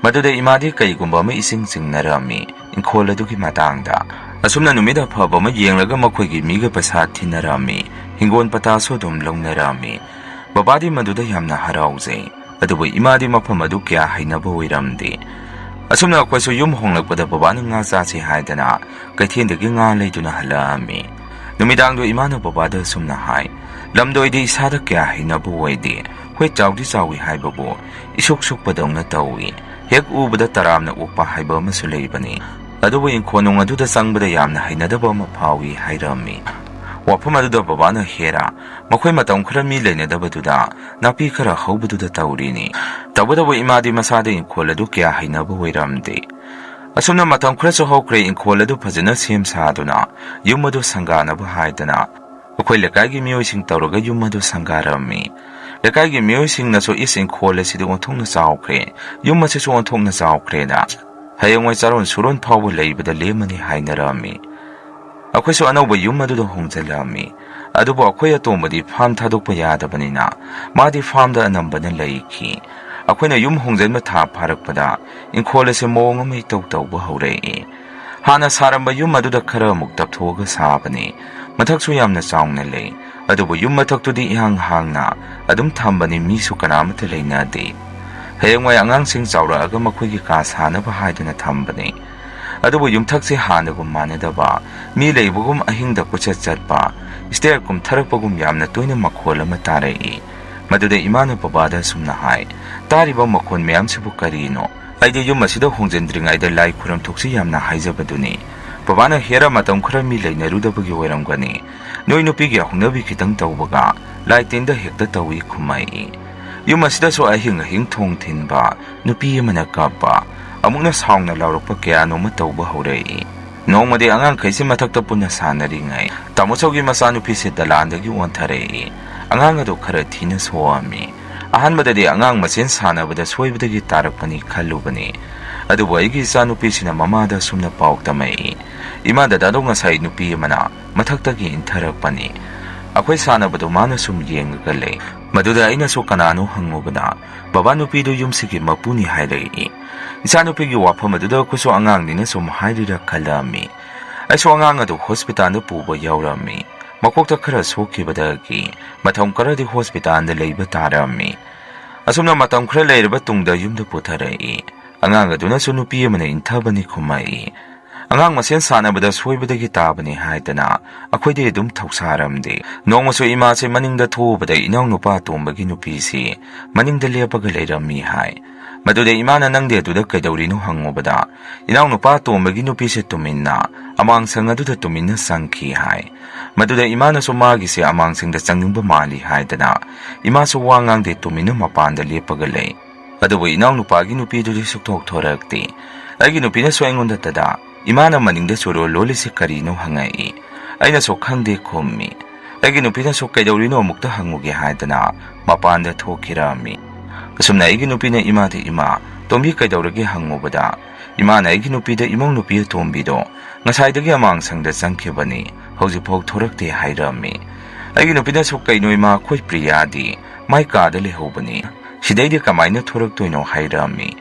ꯃꯗꯨꯗ ꯏꯃꯥꯗꯤ ꯀꯩꯒꯨꯝꯕ ꯑꯃ ꯏꯁꯤꯡ ꯆꯤꯡꯅꯔꯝꯃꯤ ꯏꯪꯈꯣꯜ ꯑꯗꯨꯒꯤ ꯃꯇꯥꯡꯗ꯫ ꯑꯁꯨꯝꯅ ꯅꯨꯃꯤꯠ ꯑꯐꯕ ꯑꯃ ꯌꯦꯡꯂꯒ ꯃꯈꯣꯏꯒꯤ ꯃꯤꯒ ꯄꯩꯁꯥ ꯊꯤꯟꯅꯔꯝꯃꯤ, ꯍꯤꯡꯒꯣꯜ ꯄꯇꯥꯁꯨ ꯑꯗꯨꯝ ꯂꯧꯅꯔꯝꯃꯤ꯫ ꯕꯕꯥꯗꯤ ꯃꯗꯨꯗ ꯌꯥꯝꯅ ꯍꯔꯥꯎꯖꯩ, ꯑꯗꯨꯕꯨ ꯏꯃꯥꯗꯤ ꯃꯐꯝ ꯑꯗꯨ ꯀꯌꯥ ꯍꯩꯅꯕ ꯑꯣꯏꯔꯝꯗꯦ꯫ ꯑꯁꯨꯝꯅ ꯑꯩꯈꯣꯏꯁꯨ ꯌꯨꯝ ꯍꯣꯡꯂꯛꯄꯗ ꯕꯕꯥꯅ ꯉꯥ ꯆꯥꯁꯤ ꯍꯥꯏꯗꯅ ꯀꯩꯊꯦꯜꯗꯒꯤ ꯉꯥ ꯂꯩꯗꯨꯅ ꯍꯜꯂꯛꯑꯝꯃꯤ꯫ ꯅꯨꯃꯤꯗꯥꯡꯗꯣ ꯏꯃꯥꯅ ꯕꯕꯥꯗ ꯑꯁꯨꯝꯅ ꯍꯥꯏ, "ꯂꯝꯗꯣꯏꯗꯤ ꯏꯁꯥꯗ ꯀꯌꯥ ꯍꯩꯅꯕ ꯑꯣꯏꯗꯦ꯫ ꯍꯣꯏ, ꯆꯥꯎꯗꯤ ꯆꯥꯎꯏ ꯍꯥꯏꯕꯕꯨ ꯏꯁꯨꯛ ꯁꯨꯛꯄꯗꯧꯅ ꯇꯧꯏ꯫ ꯍꯦꯛ ꯎꯕꯗ ꯇꯔꯥꯝꯅ ꯑꯣꯛꯄ ꯍꯥꯏꯕ ꯑꯃꯁꯨ ꯂꯩꯕꯅꯤ꯫ ꯑꯗꯨꯕꯨ ꯏꯪꯈꯣꯜ ꯅꯨꯡ ꯑꯗꯨꯗ ꯆꯪꯕꯗ ꯌꯥꯝꯅ ꯍꯩꯅꯗꯕ ꯑꯃ ꯐꯥꯎꯏ" ꯍꯥꯏꯔꯝꯃꯤ꯫ ꯋꯥꯐꯝ ꯑꯗꯨꯗ ꯕꯕꯥꯅ, "ꯍꯦꯔꯥ, ꯃꯈꯣꯏ ꯃꯇꯝ ꯈꯔ ꯃꯤ ꯂꯩꯅꯗꯕꯗꯨꯗ ꯅꯥꯄꯤ ꯈꯔ ꯍꯧꯕꯗꯨꯗ ꯇꯧꯔꯤꯅꯤ꯫ ꯇꯧꯕꯇꯕꯨ ꯏꯃꯥꯗꯤ ꯃꯁꯥꯗ ꯏꯪꯈꯣꯜ ꯑꯗꯨ ꯀꯌꯥ ꯍꯩꯅꯕ ꯑꯣꯏꯔꯝꯗꯦ꯫ ꯑꯁꯨꯝꯅ ꯃꯇꯝ ꯈꯔꯁꯨ ꯍꯧꯈ꯭ꯔꯦ, ꯏꯪꯈꯣꯜ ꯑꯗꯨ ꯐꯖꯅ ꯁꯦꯝ ꯁꯥꯗꯨꯅ ꯌꯨꯝ ꯑꯗꯨ ꯁꯪꯒꯥꯅꯕ ꯍꯥꯏꯗꯅ ꯑꯩꯈꯣꯏ ꯂꯩꯀꯥꯏꯒꯤ ꯃꯤꯑꯣꯏꯁꯤꯡ ꯇꯧꯔꯒ ꯌꯨꯝ ꯑꯗꯨ ꯁꯪꯒꯥꯔꯝꯃꯤ꯫ ꯂꯩꯀꯥꯏꯒꯤ ꯃꯤꯑꯣꯏꯁꯤꯡꯅꯁꯨ, 'ꯏꯁ, ꯏꯪꯈꯣꯜ ꯑꯁꯤꯗꯤ ꯑꯣꯟꯊꯣꯛꯅ ꯆꯥꯎꯈ꯭ꯔꯦ, ꯌꯨꯝ ꯑꯁꯤꯁꯨ ꯑꯣꯟꯊꯣꯛꯅ ꯆꯥꯎꯈ꯭ꯔꯦꯅ ꯍꯌꯦꯡꯋꯥꯏ ꯆꯥꯔꯣꯟ ꯁꯨꯔꯣꯟ ꯐꯥꯎꯕ ꯂꯩꯕꯗ ꯂꯦꯝꯃꯅꯤ' ꯍꯥꯏꯅꯔꯝꯃꯤ꯫ ꯑꯩꯈꯣꯏꯁꯨ ꯑꯅꯧꯕ ꯌꯨꯝ ꯑꯗꯨꯗ ꯍꯣꯡꯖꯤꯜꯂꯛꯑꯝꯃꯤ꯫ ꯑꯗꯨꯕꯨ ꯑꯩꯈꯣꯏ ꯑꯇꯣꯝꯕꯗꯤ ꯐꯥꯝ ꯊꯥꯗꯣꯛꯄ ꯌꯥꯗꯕꯅꯤꯅ ꯃꯥꯗꯤ ꯐꯥꯝꯗ ꯑꯅꯝꯕꯅ ꯂꯩꯈꯤ꯫ ꯑꯩꯈꯣꯏꯅ ꯌꯨꯝ ꯍꯣꯡꯖꯤꯟꯕ ꯊꯥ ꯐꯥꯔꯛꯄꯗ ꯏꯪꯈꯣꯜ ꯑꯁꯤ ꯃꯑꯣꯡ ꯑꯃ ꯏꯇꯧ ꯇꯧꯕ ꯍꯧꯔꯛꯏ꯫ ꯍꯥꯟꯅ ꯁꯥꯔꯝꯕ ꯌꯨꯝ ꯑꯗꯨꯗ ꯈꯔ ꯑꯃꯨꯛ ꯇꯞꯊꯣꯛꯑꯒ ꯁꯥꯕꯅꯤ꯫ ꯃꯊꯛꯁꯨ ꯌꯥꯝꯅ ꯆꯥꯎꯅ ꯂꯩ꯫ ꯑꯗꯨꯕꯨ ꯌꯨꯝ ꯃꯊꯛꯇꯨꯗꯤ ꯏꯍꯥꯡ ꯍꯥꯡꯅ ꯑꯗꯨꯝ ꯊꯝꯕꯅꯤ, ꯃꯤꯁꯨ ꯀꯅꯥꯃꯠꯇ ꯂꯩꯅꯗꯦ꯫ ꯍꯌꯦꯡꯋꯥꯏ ꯑꯉꯥꯡꯁꯤꯡ ꯆꯥꯎꯔꯛꯑꯒ ꯃꯈꯣꯏꯒꯤ ꯀꯥ ꯁꯥꯅꯕ ꯍꯥꯏꯗꯨꯅ ꯊꯝꯕꯅꯤ꯫ ꯑꯗꯨꯕꯨ ꯌꯨꯝꯊꯛꯁꯦ ꯍꯥꯟꯅꯒꯨꯝ ꯃꯥꯟꯅꯗꯕ, ꯃꯤ ꯂꯩꯕꯒꯨꯝ ꯑꯍꯤꯡꯗ ꯀꯣꯏꯆꯠ ꯆꯠꯄ, ꯁ꯭ꯇꯦꯌꯔ ꯀꯨꯝꯊꯔꯛꯄꯒꯨꯝ ꯌꯥꯝꯅ ꯇꯣꯏꯅ ꯃꯈꯣꯜ ꯑꯃ ꯇꯥꯔꯛꯏ꯫ ꯃꯗꯨꯗ ꯏꯃꯥꯅ ꯕꯕꯥꯗ ꯑꯁꯨꯝꯅ ꯍꯥꯏ, "ꯇꯥꯔꯤꯕ ꯃꯈꯣꯜ ꯃꯌꯥꯝꯁꯤꯕꯨ ꯀꯔꯤꯅꯣ? ꯑꯩꯗꯤ ꯌꯨꯝ ꯑꯁꯤꯗ ꯍꯣꯡꯖꯤꯟꯗ꯭ꯔꯤꯉꯩꯗ ꯂꯥꯏ ꯈꯨꯔꯝ ꯊꯣꯛꯁꯤ ꯌꯥꯝꯅ ꯍꯥꯏꯖꯕꯗꯨꯅꯤ꯫ ꯕꯕꯥꯅ ꯍꯦꯔꯥ ꯃꯇꯝ ꯈꯔ ꯃꯤ ꯂꯩꯅꯔꯨꯗꯕꯒꯤ ꯑꯣꯏꯔꯝꯒꯅꯤ, ꯅꯣꯏ ꯅꯨꯄꯤꯒꯤ ꯍꯧꯅꯕꯤ ꯈꯤꯇꯪ ꯇꯧꯕꯒ ꯂꯥꯏ ꯇꯤꯟꯗ ꯍꯦꯛꯇ ꯇꯧꯏ ꯈꯨꯝꯃꯛꯏ꯫ ꯌꯨꯝ ꯑꯁꯤꯗꯁꯨ ꯑꯍꯤꯡ ꯑꯍꯤꯡ ꯊꯣꯡ ꯊꯤꯟꯕ, ꯅꯨꯄꯤ ꯑꯃꯅ ꯀꯞꯄ, ꯑꯃꯨꯛꯅ ꯁꯥꯎꯅ ꯂꯥꯎꯔꯛꯄ ꯀꯌꯥꯅꯣꯃ ꯇꯧꯕ ꯍꯧꯔꯛꯏ꯫ ꯅꯣꯡꯃꯗꯤ ꯑꯉꯥꯡꯈꯩꯁꯤ ꯃꯊꯛꯇ ꯄꯨꯟꯅ ꯁꯥꯟꯅꯔꯤꯉꯩ ꯇꯥꯃꯣꯆꯧꯒꯤ ꯃꯆꯥꯅꯨꯄꯤꯁꯦ ꯗꯂꯥꯟꯗꯒꯤ ꯑꯣꯟꯊꯔꯛꯏ꯫ ꯑꯉꯥꯡ ꯑꯗꯨ ꯈꯔ ꯊꯤꯅ ꯁꯣꯛꯑꯝꯃꯤ꯫ ꯑꯍꯥꯟꯕꯗꯗꯤ ꯑꯉꯥꯡ ꯃꯁꯦꯟ ꯁꯥꯟꯅꯕꯗ ꯁꯣꯏꯕꯗꯒꯤ ꯇꯥꯔꯛꯄꯅꯤ ꯈꯜꯂꯨꯕꯅꯤ꯫ ꯑꯗꯨꯕꯨ ꯑꯩꯒꯤ ꯏꯆꯥꯅꯨꯄꯤꯁꯤꯅ ꯃꯃꯥꯗ ꯑꯁꯨꯝꯅ ꯄꯥꯎ ꯇꯝꯃꯛꯏ, "ꯏꯃꯥ, ꯗꯗꯥꯗꯣ ꯉꯁꯥꯏ ꯅꯨꯄꯤ ꯑꯃꯅ ꯃꯊꯛꯇꯒꯤ ꯏꯟꯊꯔꯛꯄꯅꯤ꯫ ꯑꯩꯈꯣꯏ ꯁꯥꯟꯅꯕꯗꯣ ꯃꯥꯅ ꯁꯨꯝ ꯌꯦꯡꯉꯒ ꯂꯩ꯫ ꯃꯗꯨꯗ ꯑꯩꯅꯁꯨ ꯀꯅꯥꯅꯣ ꯍꯪꯉꯨꯕꯗ, ꯕꯕꯥ, ꯅꯨꯄꯤꯗꯨ ꯌꯨꯝꯁꯤꯒꯤ ꯃꯄꯨꯅꯤ" ꯍꯥꯏꯔꯛꯏ꯫ ꯏꯆꯥꯅꯨꯄꯤꯒꯤ ꯋꯥꯐꯝ ꯑꯗꯨꯗ ꯑꯩꯈꯣꯏꯁꯨ ꯑꯉꯥꯡꯅꯤꯅ ꯁꯨꯝ ꯍꯥꯏꯔꯤꯔꯥ ꯈꯜꯂꯝꯃꯤ꯫ ꯑꯩꯁꯨ ꯑꯉꯥꯡ ꯑꯗꯨ ꯍꯣꯁꯄꯤꯇꯥꯜꯗ ꯄꯨꯕ ꯌꯥꯎꯔꯝꯃꯤ꯫ ꯃꯀꯣꯛꯇ ꯈꯔ ꯁꯣꯛꯈꯤꯕꯗꯒꯤ ꯃꯇꯝ ꯈꯔꯗꯤ ꯍꯣꯁꯄꯤꯇꯥꯜꯗ ꯂꯩꯕ ꯇꯥꯔꯝꯃꯤ꯫ ꯑꯁꯨꯝꯅ ꯃꯇꯝ ꯈꯔ ꯂꯩꯔꯕ ꯇꯨꯡꯗ ꯌꯨꯝꯗ ꯄꯨꯊꯔꯛꯏ꯫ ꯑꯉꯥꯡ ꯑꯗꯨꯅꯁꯨ ꯅꯨꯄꯤ ꯑꯃꯅ ꯏꯟꯊꯕꯅꯤ ꯈꯨꯝꯃꯛꯏ꯫ ꯑꯉꯥꯡ ꯃꯁꯦꯟ ꯁꯥꯟꯅꯕꯗ ꯁꯣꯏꯕꯗꯒꯤ ꯇꯥꯕꯅꯤ ꯍꯥꯏꯗꯅ ꯑꯩꯈꯣꯏꯗꯤ ꯑꯗꯨꯝ ꯊꯧꯁꯥꯔꯝꯗꯦ꯫ ꯅꯣꯡꯃꯁꯨ ꯏꯃꯥꯁꯦ ꯃꯅꯤꯡꯗ ꯊꯣꯛꯎꯕꯗ ꯏꯅꯥꯎꯅꯨꯄꯥ ꯑꯇꯣꯝꯕꯒꯤ ꯅꯨꯄꯤꯁꯤ ꯃꯅꯤꯡꯗ ꯂꯦꯞꯄꯒ ꯂꯩꯔꯝꯃꯤ ꯍꯥꯏ꯫ ꯃꯗꯨꯗ ꯏꯃꯥꯅ, "ꯅꯪꯗꯤ ꯑꯗꯨꯗ ꯀꯩꯗꯧꯔꯤꯅꯣ?" ꯍꯪꯉꯨꯕꯗ, ꯏꯅꯥꯎꯅꯨꯄꯥ ꯑꯇꯣꯝꯕꯒꯤ ꯅꯨꯄꯤꯁꯦ ꯇꯨꯃꯤꯟꯅ ꯑꯃꯥꯡꯁꯪ ꯑꯗꯨꯗ ꯇꯨꯃꯤꯟꯅ ꯆꯪꯈꯤ ꯍꯥꯏ꯫ ꯃꯗꯨꯗ ꯏꯃꯥꯅꯁꯨ ꯃꯥꯒꯤꯁꯦ ꯑꯃꯥꯡꯁꯪꯗ ꯆꯪꯅꯤꯡꯕ ꯃꯥꯜꯂꯤ ꯍꯥꯏꯗꯅ ꯏꯃꯥꯁꯨ ꯋꯥ ꯉꯥꯡꯗꯦ, ꯇꯨꯃꯤꯟꯅ ꯃꯄꯥꯟꯗ ꯂꯦꯞꯄꯒ ꯂꯩ꯫ ꯑꯗꯨꯕꯨ ꯏꯅꯥꯎꯅꯨꯄꯥꯒꯤ ꯅꯨꯄꯤꯗꯨꯗꯤ ꯁꯨꯛꯊꯣꯛ ꯊꯣꯔꯛꯇꯦ꯫ ꯑꯩꯒꯤ ꯅꯨꯄꯤꯅꯁꯨ ꯑꯩꯉꯣꯟꯗ, "ꯗꯗꯥ, ꯏꯃꯥꯅ ꯃꯅꯤꯡꯗ ꯆꯨꯔꯣ ꯂꯣꯜꯂꯤꯁꯦ ꯀꯔꯤꯅꯣ?" ꯍꯪꯉꯛꯏ꯫ ꯑꯩꯅꯁꯨ, "ꯈꯪꯗꯦ" ꯈꯨꯝꯃꯤ꯫ ꯑꯩꯒꯤ ꯅꯨꯄꯤꯅꯁꯨ, "ꯀꯩꯗꯧꯔꯤꯅꯣ ꯑꯃꯨꯛꯇ ꯍꯪꯉꯨꯒꯦ" ꯍꯥꯏꯗꯅ ꯃꯄꯥꯟꯗ ꯊꯣꯛꯈꯤꯔꯝꯃꯤ꯫ ꯑꯁꯨꯝꯅ ꯑꯩꯒꯤ ꯅꯨꯄꯤꯅ ꯏꯃꯥꯗ, "ꯏꯃꯥ, ꯇꯣꯝꯕꯤ ꯀꯩꯗꯧꯔꯒꯦ?" ꯍꯪꯉꯨꯕꯗ, ꯏꯃꯥꯅ ꯑꯩꯒꯤ ꯅꯨꯄꯤꯗ, "ꯏꯃꯧ ꯅꯨꯄꯤ ꯑꯇꯣꯝꯕꯤꯗꯣ ꯉꯁꯥꯏꯗꯒꯤ ꯑꯃꯥꯡꯁꯪꯗ ꯆꯪꯈꯤꯕꯅꯤ, ꯍꯧꯖꯤꯛꯐꯥꯎ ꯊꯣꯔꯛꯇꯦ" ꯍꯥꯏꯔꯝꯃꯤ꯫ ꯑꯩꯒꯤ ꯅꯨꯄꯤꯅꯁꯨ, "ꯀꯩꯅꯣ ꯏꯃꯥ, ꯑꯩꯈꯣꯏ ꯄ꯭ꯔꯤꯌꯥꯗꯤ ꯃꯥꯏ ꯀꯥꯗ ꯂꯩꯍꯧꯕꯅꯤ, ꯁꯤꯗꯩꯗꯤ ꯀꯃꯥꯏꯅ ꯊꯣꯔꯛꯇꯣꯏꯅꯣ?" ꯍꯥꯏꯔꯝꯃꯤ꯫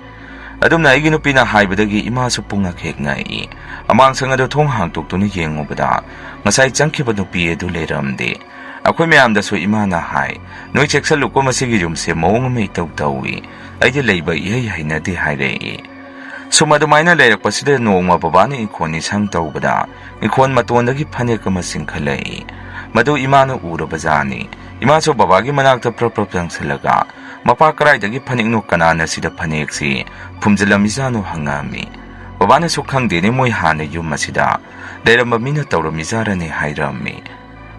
ꯑꯗꯨꯝꯅ ꯑꯩꯒꯤ ꯅꯨꯄꯤꯅ ꯍꯥꯏꯕꯗꯒꯤ ꯏꯃꯥꯁꯨ ꯄꯨꯡꯉꯛ ꯍꯦꯛ ꯉꯛꯏ꯫ ꯑꯃꯥꯡꯁꯪ ꯑꯗꯨ ꯊꯣꯡ ꯍꯥꯡꯇꯣꯛꯇꯨꯅ ꯌꯦꯡꯉꯨꯕꯗ ꯉꯁꯥꯏ ꯆꯪꯈꯤꯕ ꯅꯨꯄꯤ ꯑꯗꯨ ꯂꯩꯔꯝꯗꯦ꯫ ꯑꯩꯈꯣꯏ ꯃꯌꯥꯝꯗꯁꯨ ꯏꯃꯥꯅ ꯍꯥꯏ, "ꯅꯣꯏ ꯆꯦꯛꯁꯜꯂꯨꯀꯣ, ꯃꯁꯤꯒꯤ ꯌꯨꯝꯁꯦ ꯃꯑꯣꯡ ꯑꯃ ꯏꯇꯧ ꯇꯧꯏ, ꯑꯩꯗꯤ ꯂꯩꯕ ꯏꯍꯩ ꯍꯩꯅꯗꯦ" ꯍꯥꯏꯔꯛꯏ꯫ ꯁꯨꯝ ꯑꯗꯨꯃꯥꯏꯅ ꯂꯩꯔꯛꯄꯁꯤꯗ ꯅꯣꯡꯃ ꯕꯕꯥꯅ ꯏꯪꯈꯣꯜ ꯏꯁꯪ ꯇꯧꯕꯗ ꯏꯪꯈꯣꯜ ꯃꯇꯣꯟꯗꯒꯤ ꯐꯅꯦꯛ ꯑꯃ ꯆꯤꯡꯈꯠꯂꯛꯏ꯫ ꯃꯗꯨ ꯏꯃꯥꯅ ꯎꯔꯕꯖꯥꯠꯅꯤ꯫ ꯏꯃꯥꯁꯨ ꯕꯕꯥꯒꯤ ꯃꯅꯥꯛꯇ ꯄ꯭ꯔꯞ ꯄ꯭ꯔꯞ ꯆꯪꯁꯤꯜꯂꯒ, "ꯃꯄꯥ, ꯀꯗꯥꯏꯗꯒꯤ ꯐꯅꯦꯛꯅꯣ? ꯀꯅꯥꯅ ꯁꯤꯗ ꯐꯅꯦꯛꯁꯤ ꯐꯨꯝꯖꯤꯜꯂꯝꯃꯤꯖꯥꯠꯅꯣ?" ꯍꯪꯉꯛꯑꯝꯃꯤ꯫ "ꯕꯕꯥꯅꯁꯨ ꯈꯪꯗꯦꯅꯦ, ꯃꯣꯏ ꯍꯥꯟꯅ ꯌꯨꯝ ꯑꯁꯤꯗ ꯂꯩꯔꯝꯕ ꯃꯤꯅ ꯇꯧꯔꯝꯃꯤꯖꯥꯔꯅꯦ" ꯍꯥꯏꯔꯝꯃꯤ꯫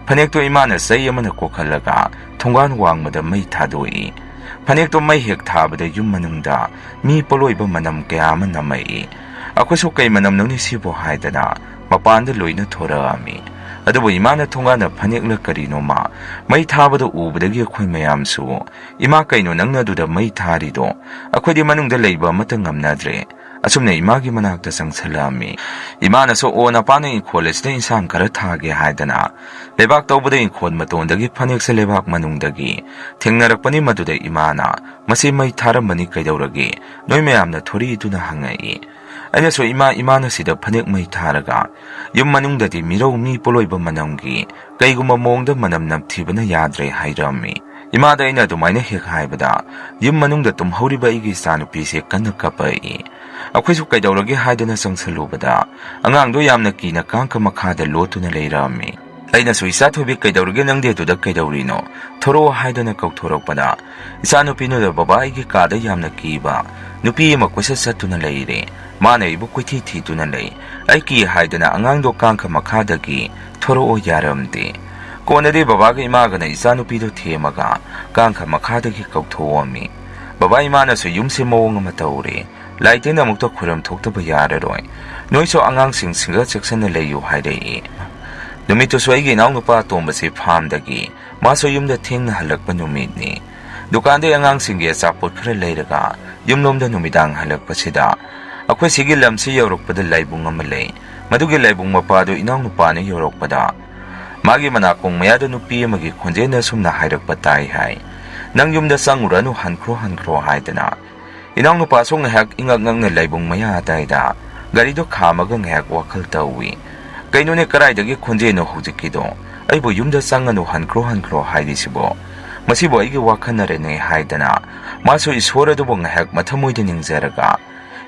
ꯐꯅꯦꯛꯇꯣ ꯏꯃꯥꯅ ꯆꯩ ꯑꯃꯅ ꯀꯣꯛꯍꯜꯂꯒ ꯊꯣꯡꯒꯥꯟ ꯋꯥꯡꯃꯗ ꯃꯩ ꯊꯥꯗꯣꯛꯏ꯫ ꯐꯅꯦꯛꯇꯣ ꯃꯩ ꯍꯦꯛ ꯊꯥꯕꯗ ꯌꯨꯝ ꯃꯅꯨꯡꯗ ꯃꯤ ꯄꯣꯂꯣꯏꯕ ꯃꯅꯝ ꯀꯌꯥ ꯑꯃ ꯅꯝꯃꯛꯏ꯫ "ꯑꯩꯈꯣꯏꯁꯨ ꯀꯩ ꯃꯅꯝꯅꯣꯅꯦ ꯁꯤꯕꯣ?" ꯍꯥꯏꯗꯅ ꯃꯄꯥꯟꯗ ꯂꯣꯏꯅ ꯊꯣꯔꯛꯑꯝꯃꯤ꯫ ꯑꯗꯨꯕꯨ ꯏꯃꯥꯅ ꯊꯣꯡꯒꯥꯟꯗ ꯐꯅꯦꯛꯂ ꯀꯔꯤꯅꯣꯃ ꯃꯩ ꯊꯥꯕꯗ ꯎꯕꯗꯒꯤ ꯑꯩꯈꯣꯏ ꯃꯌꯥꯝꯁꯨ, "ꯏꯃꯥ, ꯀꯩꯅꯣ ꯅꯪꯅ ꯑꯗꯨꯗ ꯃꯩ ꯊꯥꯔꯤꯗꯣ? ꯑꯩꯈꯣꯏꯗꯤ ꯃꯅꯨꯡꯗ ꯂꯩꯕ ꯑꯃꯠꯇ ꯉꯝꯅꯗ꯭ꯔꯦ"꯫ ꯑꯁꯨꯝꯅ ꯏꯃꯥꯒꯤ ꯃꯅꯥꯛꯇ ꯆꯪꯁꯜꯂꯛꯑꯝꯃꯤ꯫ ꯏꯃꯥꯅꯁꯨ, "ꯑꯣ, ꯅꯄꯥꯅ ꯏꯪꯈꯣꯜ ꯑꯁꯤꯗ ꯏꯟꯁꯥꯡ ꯈꯔ ꯊꯥꯒꯦ" ꯍꯥꯏꯗꯅ ꯂꯩꯕꯥꯛ ꯇꯧꯕꯗ ꯏꯪꯈꯣꯜ ꯃꯇꯣꯟꯗꯒꯤ ꯐꯅꯦꯛꯁꯦ ꯂꯩꯕꯥꯛ ꯃꯅꯨꯡꯗꯒꯤ ꯊꯦꯡꯅꯔꯛꯄꯅꯤ꯫ ꯃꯗꯨꯗ ꯏꯃꯥꯅ, "ꯃꯁꯤ ꯃꯩ ꯊꯥꯔꯝꯕꯅꯤ, ꯀꯩꯗꯧꯔꯒꯦ? ꯅꯣꯏ ꯃꯌꯥꯝꯅ ꯊꯣꯔꯛꯏꯗꯨꯅ?" ꯍꯪꯉꯛꯏ꯫ ꯑꯩꯅꯁꯨ, "ꯏꯃꯥ, ꯏꯃꯥꯅ ꯁꯤꯗ ꯐꯅꯦꯛ ꯃꯩ ꯊꯥꯔꯒ ꯌꯨꯝ ꯃꯅꯨꯡꯗꯗꯤ ꯃꯤꯔꯧ ꯃꯤ ꯄꯣꯂꯣꯏꯕ ꯃꯅꯝꯒꯤ ꯀꯩꯒꯨꯝꯕ ꯃꯑꯣꯡꯗ ꯃꯅꯝ ꯅꯝꯊꯤꯕꯅ ꯌꯥꯗ꯭ꯔꯦ" ꯍꯥꯏꯔꯝꯃꯤ꯫ ꯏꯃꯥꯗ ꯑꯩꯅ ꯑꯗꯨꯃꯥꯏꯅ ꯍꯦꯛ ꯍꯥꯏꯕꯗ, ꯌꯨꯝ ꯃꯅꯨꯡꯗ ꯇꯨꯝꯍꯧꯔꯤꯕ ꯑꯩꯒꯤ ꯏꯆꯥꯅꯨꯄꯤꯁꯦ ꯀꯟꯅ ꯀꯞꯄꯛꯏ꯫ ꯑꯩꯈꯣꯏꯁꯨ ꯀꯩꯗꯧꯔꯒꯦ ꯍꯥꯏꯗꯅ ꯆꯪꯁꯜꯂꯨꯕꯗ, ꯑꯉꯥꯡꯗꯣ ꯌꯥꯝꯅ ꯀꯤꯅ ꯀꯥꯡꯈ ꯃꯈꯥꯗ ꯂꯣꯠꯇꯨꯅ ꯂꯩꯔꯝꯃꯤ꯫ ꯑꯩꯅꯁꯨ, "ꯏꯆꯥ ꯊꯣꯏꯕꯤ, ꯀꯩꯗꯧꯔꯒꯦ? ꯅꯪꯗꯤ ꯑꯗꯨꯗ ꯀꯩꯗꯧꯔꯤꯅꯣ? ꯊꯣꯔꯛꯑꯣ" ꯍꯥꯏꯗꯅ ꯀꯧꯊꯣꯔꯛꯄꯗ, ꯏꯆꯥꯅꯨꯄꯤꯅꯗ, "ꯕꯕꯥ, ꯑꯩꯒꯤ ꯀꯥꯗ ꯌꯥꯝꯅ ꯀꯤꯕ ꯅꯨꯄꯤ ꯑꯃ ꯀꯣꯏꯆꯠ ꯆꯠꯇꯨꯅ ꯂꯩꯔꯦ꯫ ꯃꯥꯅ ꯑꯩꯕꯨ ꯀꯣꯏꯊꯤ ꯊꯤꯗꯨꯅ ꯂꯩ꯫ ꯑꯩ ꯀꯤ" ꯍꯥꯏꯗꯅ ꯑꯉꯥꯡꯗꯣ ꯀꯥꯡꯈ ꯃꯈꯥꯗꯒꯤ ꯊꯣꯔꯛꯑꯣ ꯌꯥꯔꯝꯗꯦ꯫ ꯀꯣꯟꯅꯗꯤ ꯕꯕꯥꯒ ꯏꯃꯥꯒꯅ ꯏꯆꯥꯅꯨꯄꯤꯗꯨ ꯊꯦꯝꯃꯒ ꯀꯥꯡꯈ ꯃꯈꯥꯗꯒꯤ ꯀꯧꯊꯣꯛꯑꯝꯃꯤ꯫ ꯕꯕꯥ ꯏꯃꯥꯅꯁꯨ, "ꯌꯨꯝꯁꯦ ꯃꯑꯣꯡ ꯑꯃ ꯇꯧꯔꯦ꯫ ꯂꯥꯏ ꯇꯤꯟ ꯑꯃꯨꯛꯇ ꯈꯨꯔꯨꯝ ꯊꯣꯛꯇꯕ ꯌꯥꯔꯔꯣꯏ꯫ ꯅꯣꯏꯁꯨ ꯑꯉꯥꯡꯁꯤꯡꯁꯤꯒ ꯆꯦꯛꯁꯤꯟꯅ ꯂꯩꯌꯨ" ꯍꯥꯏꯔꯛꯏ꯫ ꯅꯨꯃꯤꯠꯇꯨꯁꯨ ꯑꯩꯒꯤ ꯏꯅꯥꯎꯅꯨꯄꯥ ꯑꯇꯣꯝꯕꯁꯤ ꯐꯥꯝꯗꯒꯤ ꯃꯥꯁꯨ ꯌꯨꯝꯗ ꯊꯦꯡꯅ ꯍꯜꯂꯛꯄ ꯅꯨꯃꯤꯠꯅꯤ꯫ ꯗꯨꯀꯥꯟꯗꯒꯤ ꯑꯉꯥꯡꯁꯤꯡꯒꯤ ꯑꯆꯥꯄꯣꯠ ꯈꯔ ꯂꯩꯔꯒ ꯌꯨꯝꯂꯣꯝꯗ ꯅꯨꯃꯤꯗꯥꯡ ꯍꯜꯂꯛꯄꯁꯤꯗ, ꯑꯩꯈꯣꯏ ꯁꯤꯒꯤ ꯂꯝꯁꯤ ꯌꯧꯔꯛꯄꯗ ꯂꯥꯏꯕꯨꯡ ꯑꯃ ꯂꯩ꯫ ꯃꯗꯨꯒꯤ ꯂꯥꯏꯕꯨꯡ ꯃꯄꯥꯗꯨ ꯏꯅꯥꯎꯅꯨꯄꯥꯅ ꯌꯧꯔꯛꯄꯗ, ꯃꯥꯒꯤ ꯃꯅꯥꯀꯣꯡ ꯃꯌꯥꯗ ꯅꯨꯄꯤ ꯑꯃꯒꯤ ꯈꯣꯟꯖꯦꯜꯅ ꯑꯁꯨꯝꯅ ꯍꯥꯏꯔꯛꯄ ꯇꯥꯏ ꯍꯥꯏ, "ꯅꯪ ꯌꯨꯝꯗ ꯆꯪꯉꯨꯔꯅꯨ, ꯍꯟꯈ꯭ꯔꯣ, ꯍꯟꯈ꯭ꯔꯣ" ꯍꯥꯏꯗꯅ꯫ ꯏꯅꯥꯎꯅꯨꯄꯥꯁꯨ ꯉꯥꯏꯍꯥꯛ ꯏꯉꯛ ꯉꯛꯅ ꯂꯥꯏꯕꯨꯡ ꯃꯌꯥ ꯑꯗꯥꯏꯗ ꯒꯥꯔꯤꯗꯣ ꯈꯥꯝꯃꯒ ꯉꯥꯏꯍꯥꯛ ꯋꯥꯈꯜ ꯇꯧꯏ꯫ "ꯀꯩꯅꯣꯅꯦ, ꯀꯗꯥꯏꯗꯒꯤ ꯈꯣꯟꯖꯦꯜꯅꯣ ꯍꯧꯖꯤꯛꯀꯤꯗꯣ? ꯑꯩꯕꯨ ꯌꯨꯝꯗ ꯆꯪꯉꯅꯨ, ꯍꯟꯈ꯭ꯔꯣ, ꯍꯟꯈ꯭ꯔꯣ ꯍꯥꯏꯔꯤꯁꯤꯕꯣ? ꯃꯁꯤꯕꯨ ꯑꯩꯒꯤ ꯋꯥꯈꯜꯅꯔꯅꯦ" ꯍꯥꯏꯗꯅ ꯃꯥꯁꯨ ꯏꯁꯣꯔ ꯑꯗꯨꯕꯨ ꯉꯥꯏꯍꯥꯛ ꯃꯊꯃꯣꯏꯗ ꯅꯤꯡꯖꯔꯒ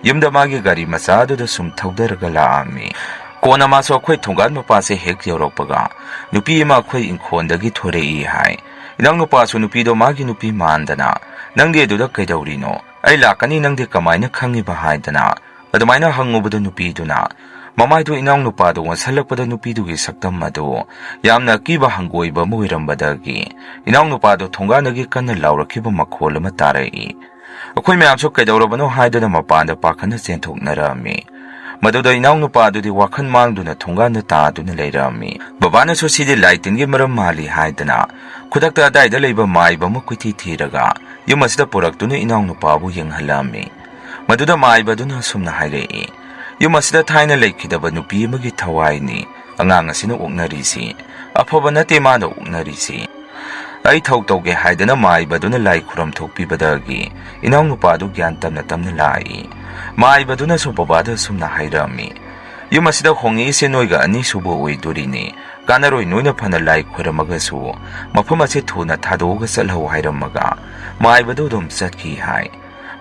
ꯌꯨꯝꯗ ꯃꯥꯒꯤ ꯒꯥꯔꯤ ꯃꯆꯥ ꯑꯗꯨꯗ ꯁꯨꯝ ꯊꯧꯗꯔꯒ ꯂꯥꯛꯑꯝꯃꯤ꯫ ꯀꯣꯟꯅ ꯃꯥꯁꯨ ꯑꯩꯈꯣꯏ ꯊꯣꯡꯒꯥꯟ ꯃꯄꯥꯁꯦ ꯍꯦꯛ ꯌꯧꯔꯛꯄꯒ ꯅꯨꯄꯤ ꯑꯃ ꯑꯩꯈꯣꯏ ꯏꯪꯈꯣꯜꯗꯒꯤ ꯊꯣꯔꯛꯏ ꯍꯥꯏ꯫ ꯏꯅꯥꯎꯅꯨꯄꯥꯁꯨ ꯅꯨꯄꯤꯗꯣ ꯃꯥꯒꯤ ꯅꯨꯄꯤ ꯃꯥꯟꯗꯅ, "ꯅꯪꯗꯤ ꯑꯗꯨꯗ ꯀꯩꯗꯧꯔꯤꯅꯣ? ꯑꯩ ꯂꯥꯛꯀꯅꯤ, ꯅꯪꯗꯤ ꯀꯃꯥꯏꯅ ꯈꯪꯉꯤꯕ?" ꯍꯥꯏꯗꯅ ꯑꯗꯨꯃꯥꯏꯅ ꯍꯪꯉꯨꯕꯗ ꯅꯨꯄꯤꯗꯨꯅ ꯃꯃꯥꯏꯗꯨ ꯏꯅꯥꯎꯅꯨꯄꯥꯗꯨ ꯑꯣꯟꯁꯤꯜꯂꯛꯄꯗ ꯅꯨꯄꯤꯗꯨꯒꯤ ꯁꯛꯇꯝ ꯑꯗꯨ ꯌꯥꯝꯅ ꯑꯀꯤꯕ ꯍꯪꯒꯣꯏꯕ ꯑꯃ ꯑꯣꯏꯔꯝꯕꯗꯒꯤ ꯏꯅꯥꯎꯅꯨꯄꯥꯗꯨ ꯊꯣꯡꯒꯥꯟꯗꯒꯤ ꯀꯟꯅ ꯂꯥꯎꯔꯛꯈꯤꯕ ꯃꯈꯣꯜ ꯑꯃ ꯇꯥꯔꯛꯏ꯫ ꯑꯩꯈꯣꯏ ꯃꯌꯥꯝꯁꯨ ꯀꯩꯗꯧꯔꯕꯅꯣ ꯍꯥꯏꯗꯨꯅ ꯃꯄꯥꯟꯗ ꯄꯥꯈꯠꯅ ꯆꯦꯟꯊꯣꯛꯅꯔꯝꯃꯤ꯫ ꯃꯗꯨꯗ ꯏꯅꯥꯎꯅꯨꯄꯥ ꯑꯗꯨꯗꯤ ꯋꯥꯈꯜ ꯃꯥꯡꯗꯨꯅ ꯊꯣꯡꯒꯥꯟꯗ ꯇꯥꯗꯨꯅ ꯂꯩꯔꯝꯃꯤ꯫ ꯕꯕꯥꯅꯁꯨ ꯁꯤꯗꯤ ꯂꯥꯏ ꯇꯤꯟꯒꯤ ꯃꯔꯝ ꯃꯥꯜꯂꯤ ꯍꯥꯏꯗꯅ ꯈꯨꯗꯛꯇ ꯑꯗꯥꯏꯗ ꯂꯩꯕ ꯃꯥꯏꯕ ꯑꯃ ꯀꯣꯏꯊꯤ ꯊꯤꯔꯒ ꯌꯨꯝ ꯑꯁꯤꯗ ꯄꯨꯔꯛꯇꯨꯅ ꯏꯅꯥꯎꯅꯨꯄꯥꯕꯨ ꯌꯦꯡꯍꯜꯂꯝꯃꯤ꯫ ꯃꯗꯨꯗ ꯃꯥꯏꯕꯗꯨꯅ ꯑꯁꯨꯝꯅ ꯍꯥꯏꯔꯛꯏ, "ꯌꯨꯝ ꯑꯁꯤꯗ ꯊꯥꯏꯅ ꯂꯩꯈꯤꯗꯕ ꯅꯨꯄꯤ ꯑꯃꯒꯤ ꯊꯋꯥꯏꯅꯤ ꯑꯉꯥꯡ ꯑꯁꯤꯅ ꯑꯣꯛꯅꯔꯤꯁꯤ꯫ ꯑꯐꯕ ꯅꯠꯇꯦ ꯃꯥꯅ ꯑꯣꯛꯅꯔꯤꯁꯤ꯫ ꯑꯩ ꯊꯧ ꯇꯧꯒꯦ ꯍꯥꯏꯗꯅ ꯃꯥꯏꯕꯗꯨꯅ ꯂꯥꯏ ꯈꯨꯔꯝ ꯊꯣꯛꯄꯤꯕꯗꯒꯤ ꯏꯅꯥꯎꯅꯨꯄꯥꯗꯨ ꯒ꯭ꯌꯥꯟ ꯇꯞꯅ ꯇꯞꯅ ꯂꯥꯛꯏ꯫" ꯃꯥꯏꯕꯗꯨꯅꯁꯨ ꯕꯕꯥꯗ ꯑꯁꯨꯝꯅ ꯍꯥꯏꯔꯝꯃꯤ, "ꯌꯨꯝ ꯑꯁꯤꯗ ꯍꯣꯡꯉꯛꯏꯁꯦ ꯅꯣꯏꯒ ꯑꯅꯤꯁꯨꯕ ꯑꯣꯏꯗꯣꯔꯤꯅꯤ꯫ ꯀꯥꯟꯅꯔꯣꯏ, ꯅꯣꯏꯅ ꯐꯅ ꯂꯥꯏ ꯈꯣꯏꯔꯝꯃꯒꯁꯨ ꯃꯐꯝ ꯑꯁꯤ ꯊꯨꯅ ꯊꯥꯗꯣꯛꯑꯒ ꯆꯠꯍꯧ" ꯍꯥꯏꯔꯝꯃꯒ ꯃꯥꯏꯕꯗꯨ ꯑꯗꯨꯝ ꯆꯠꯈꯤ ꯍꯥꯏ꯫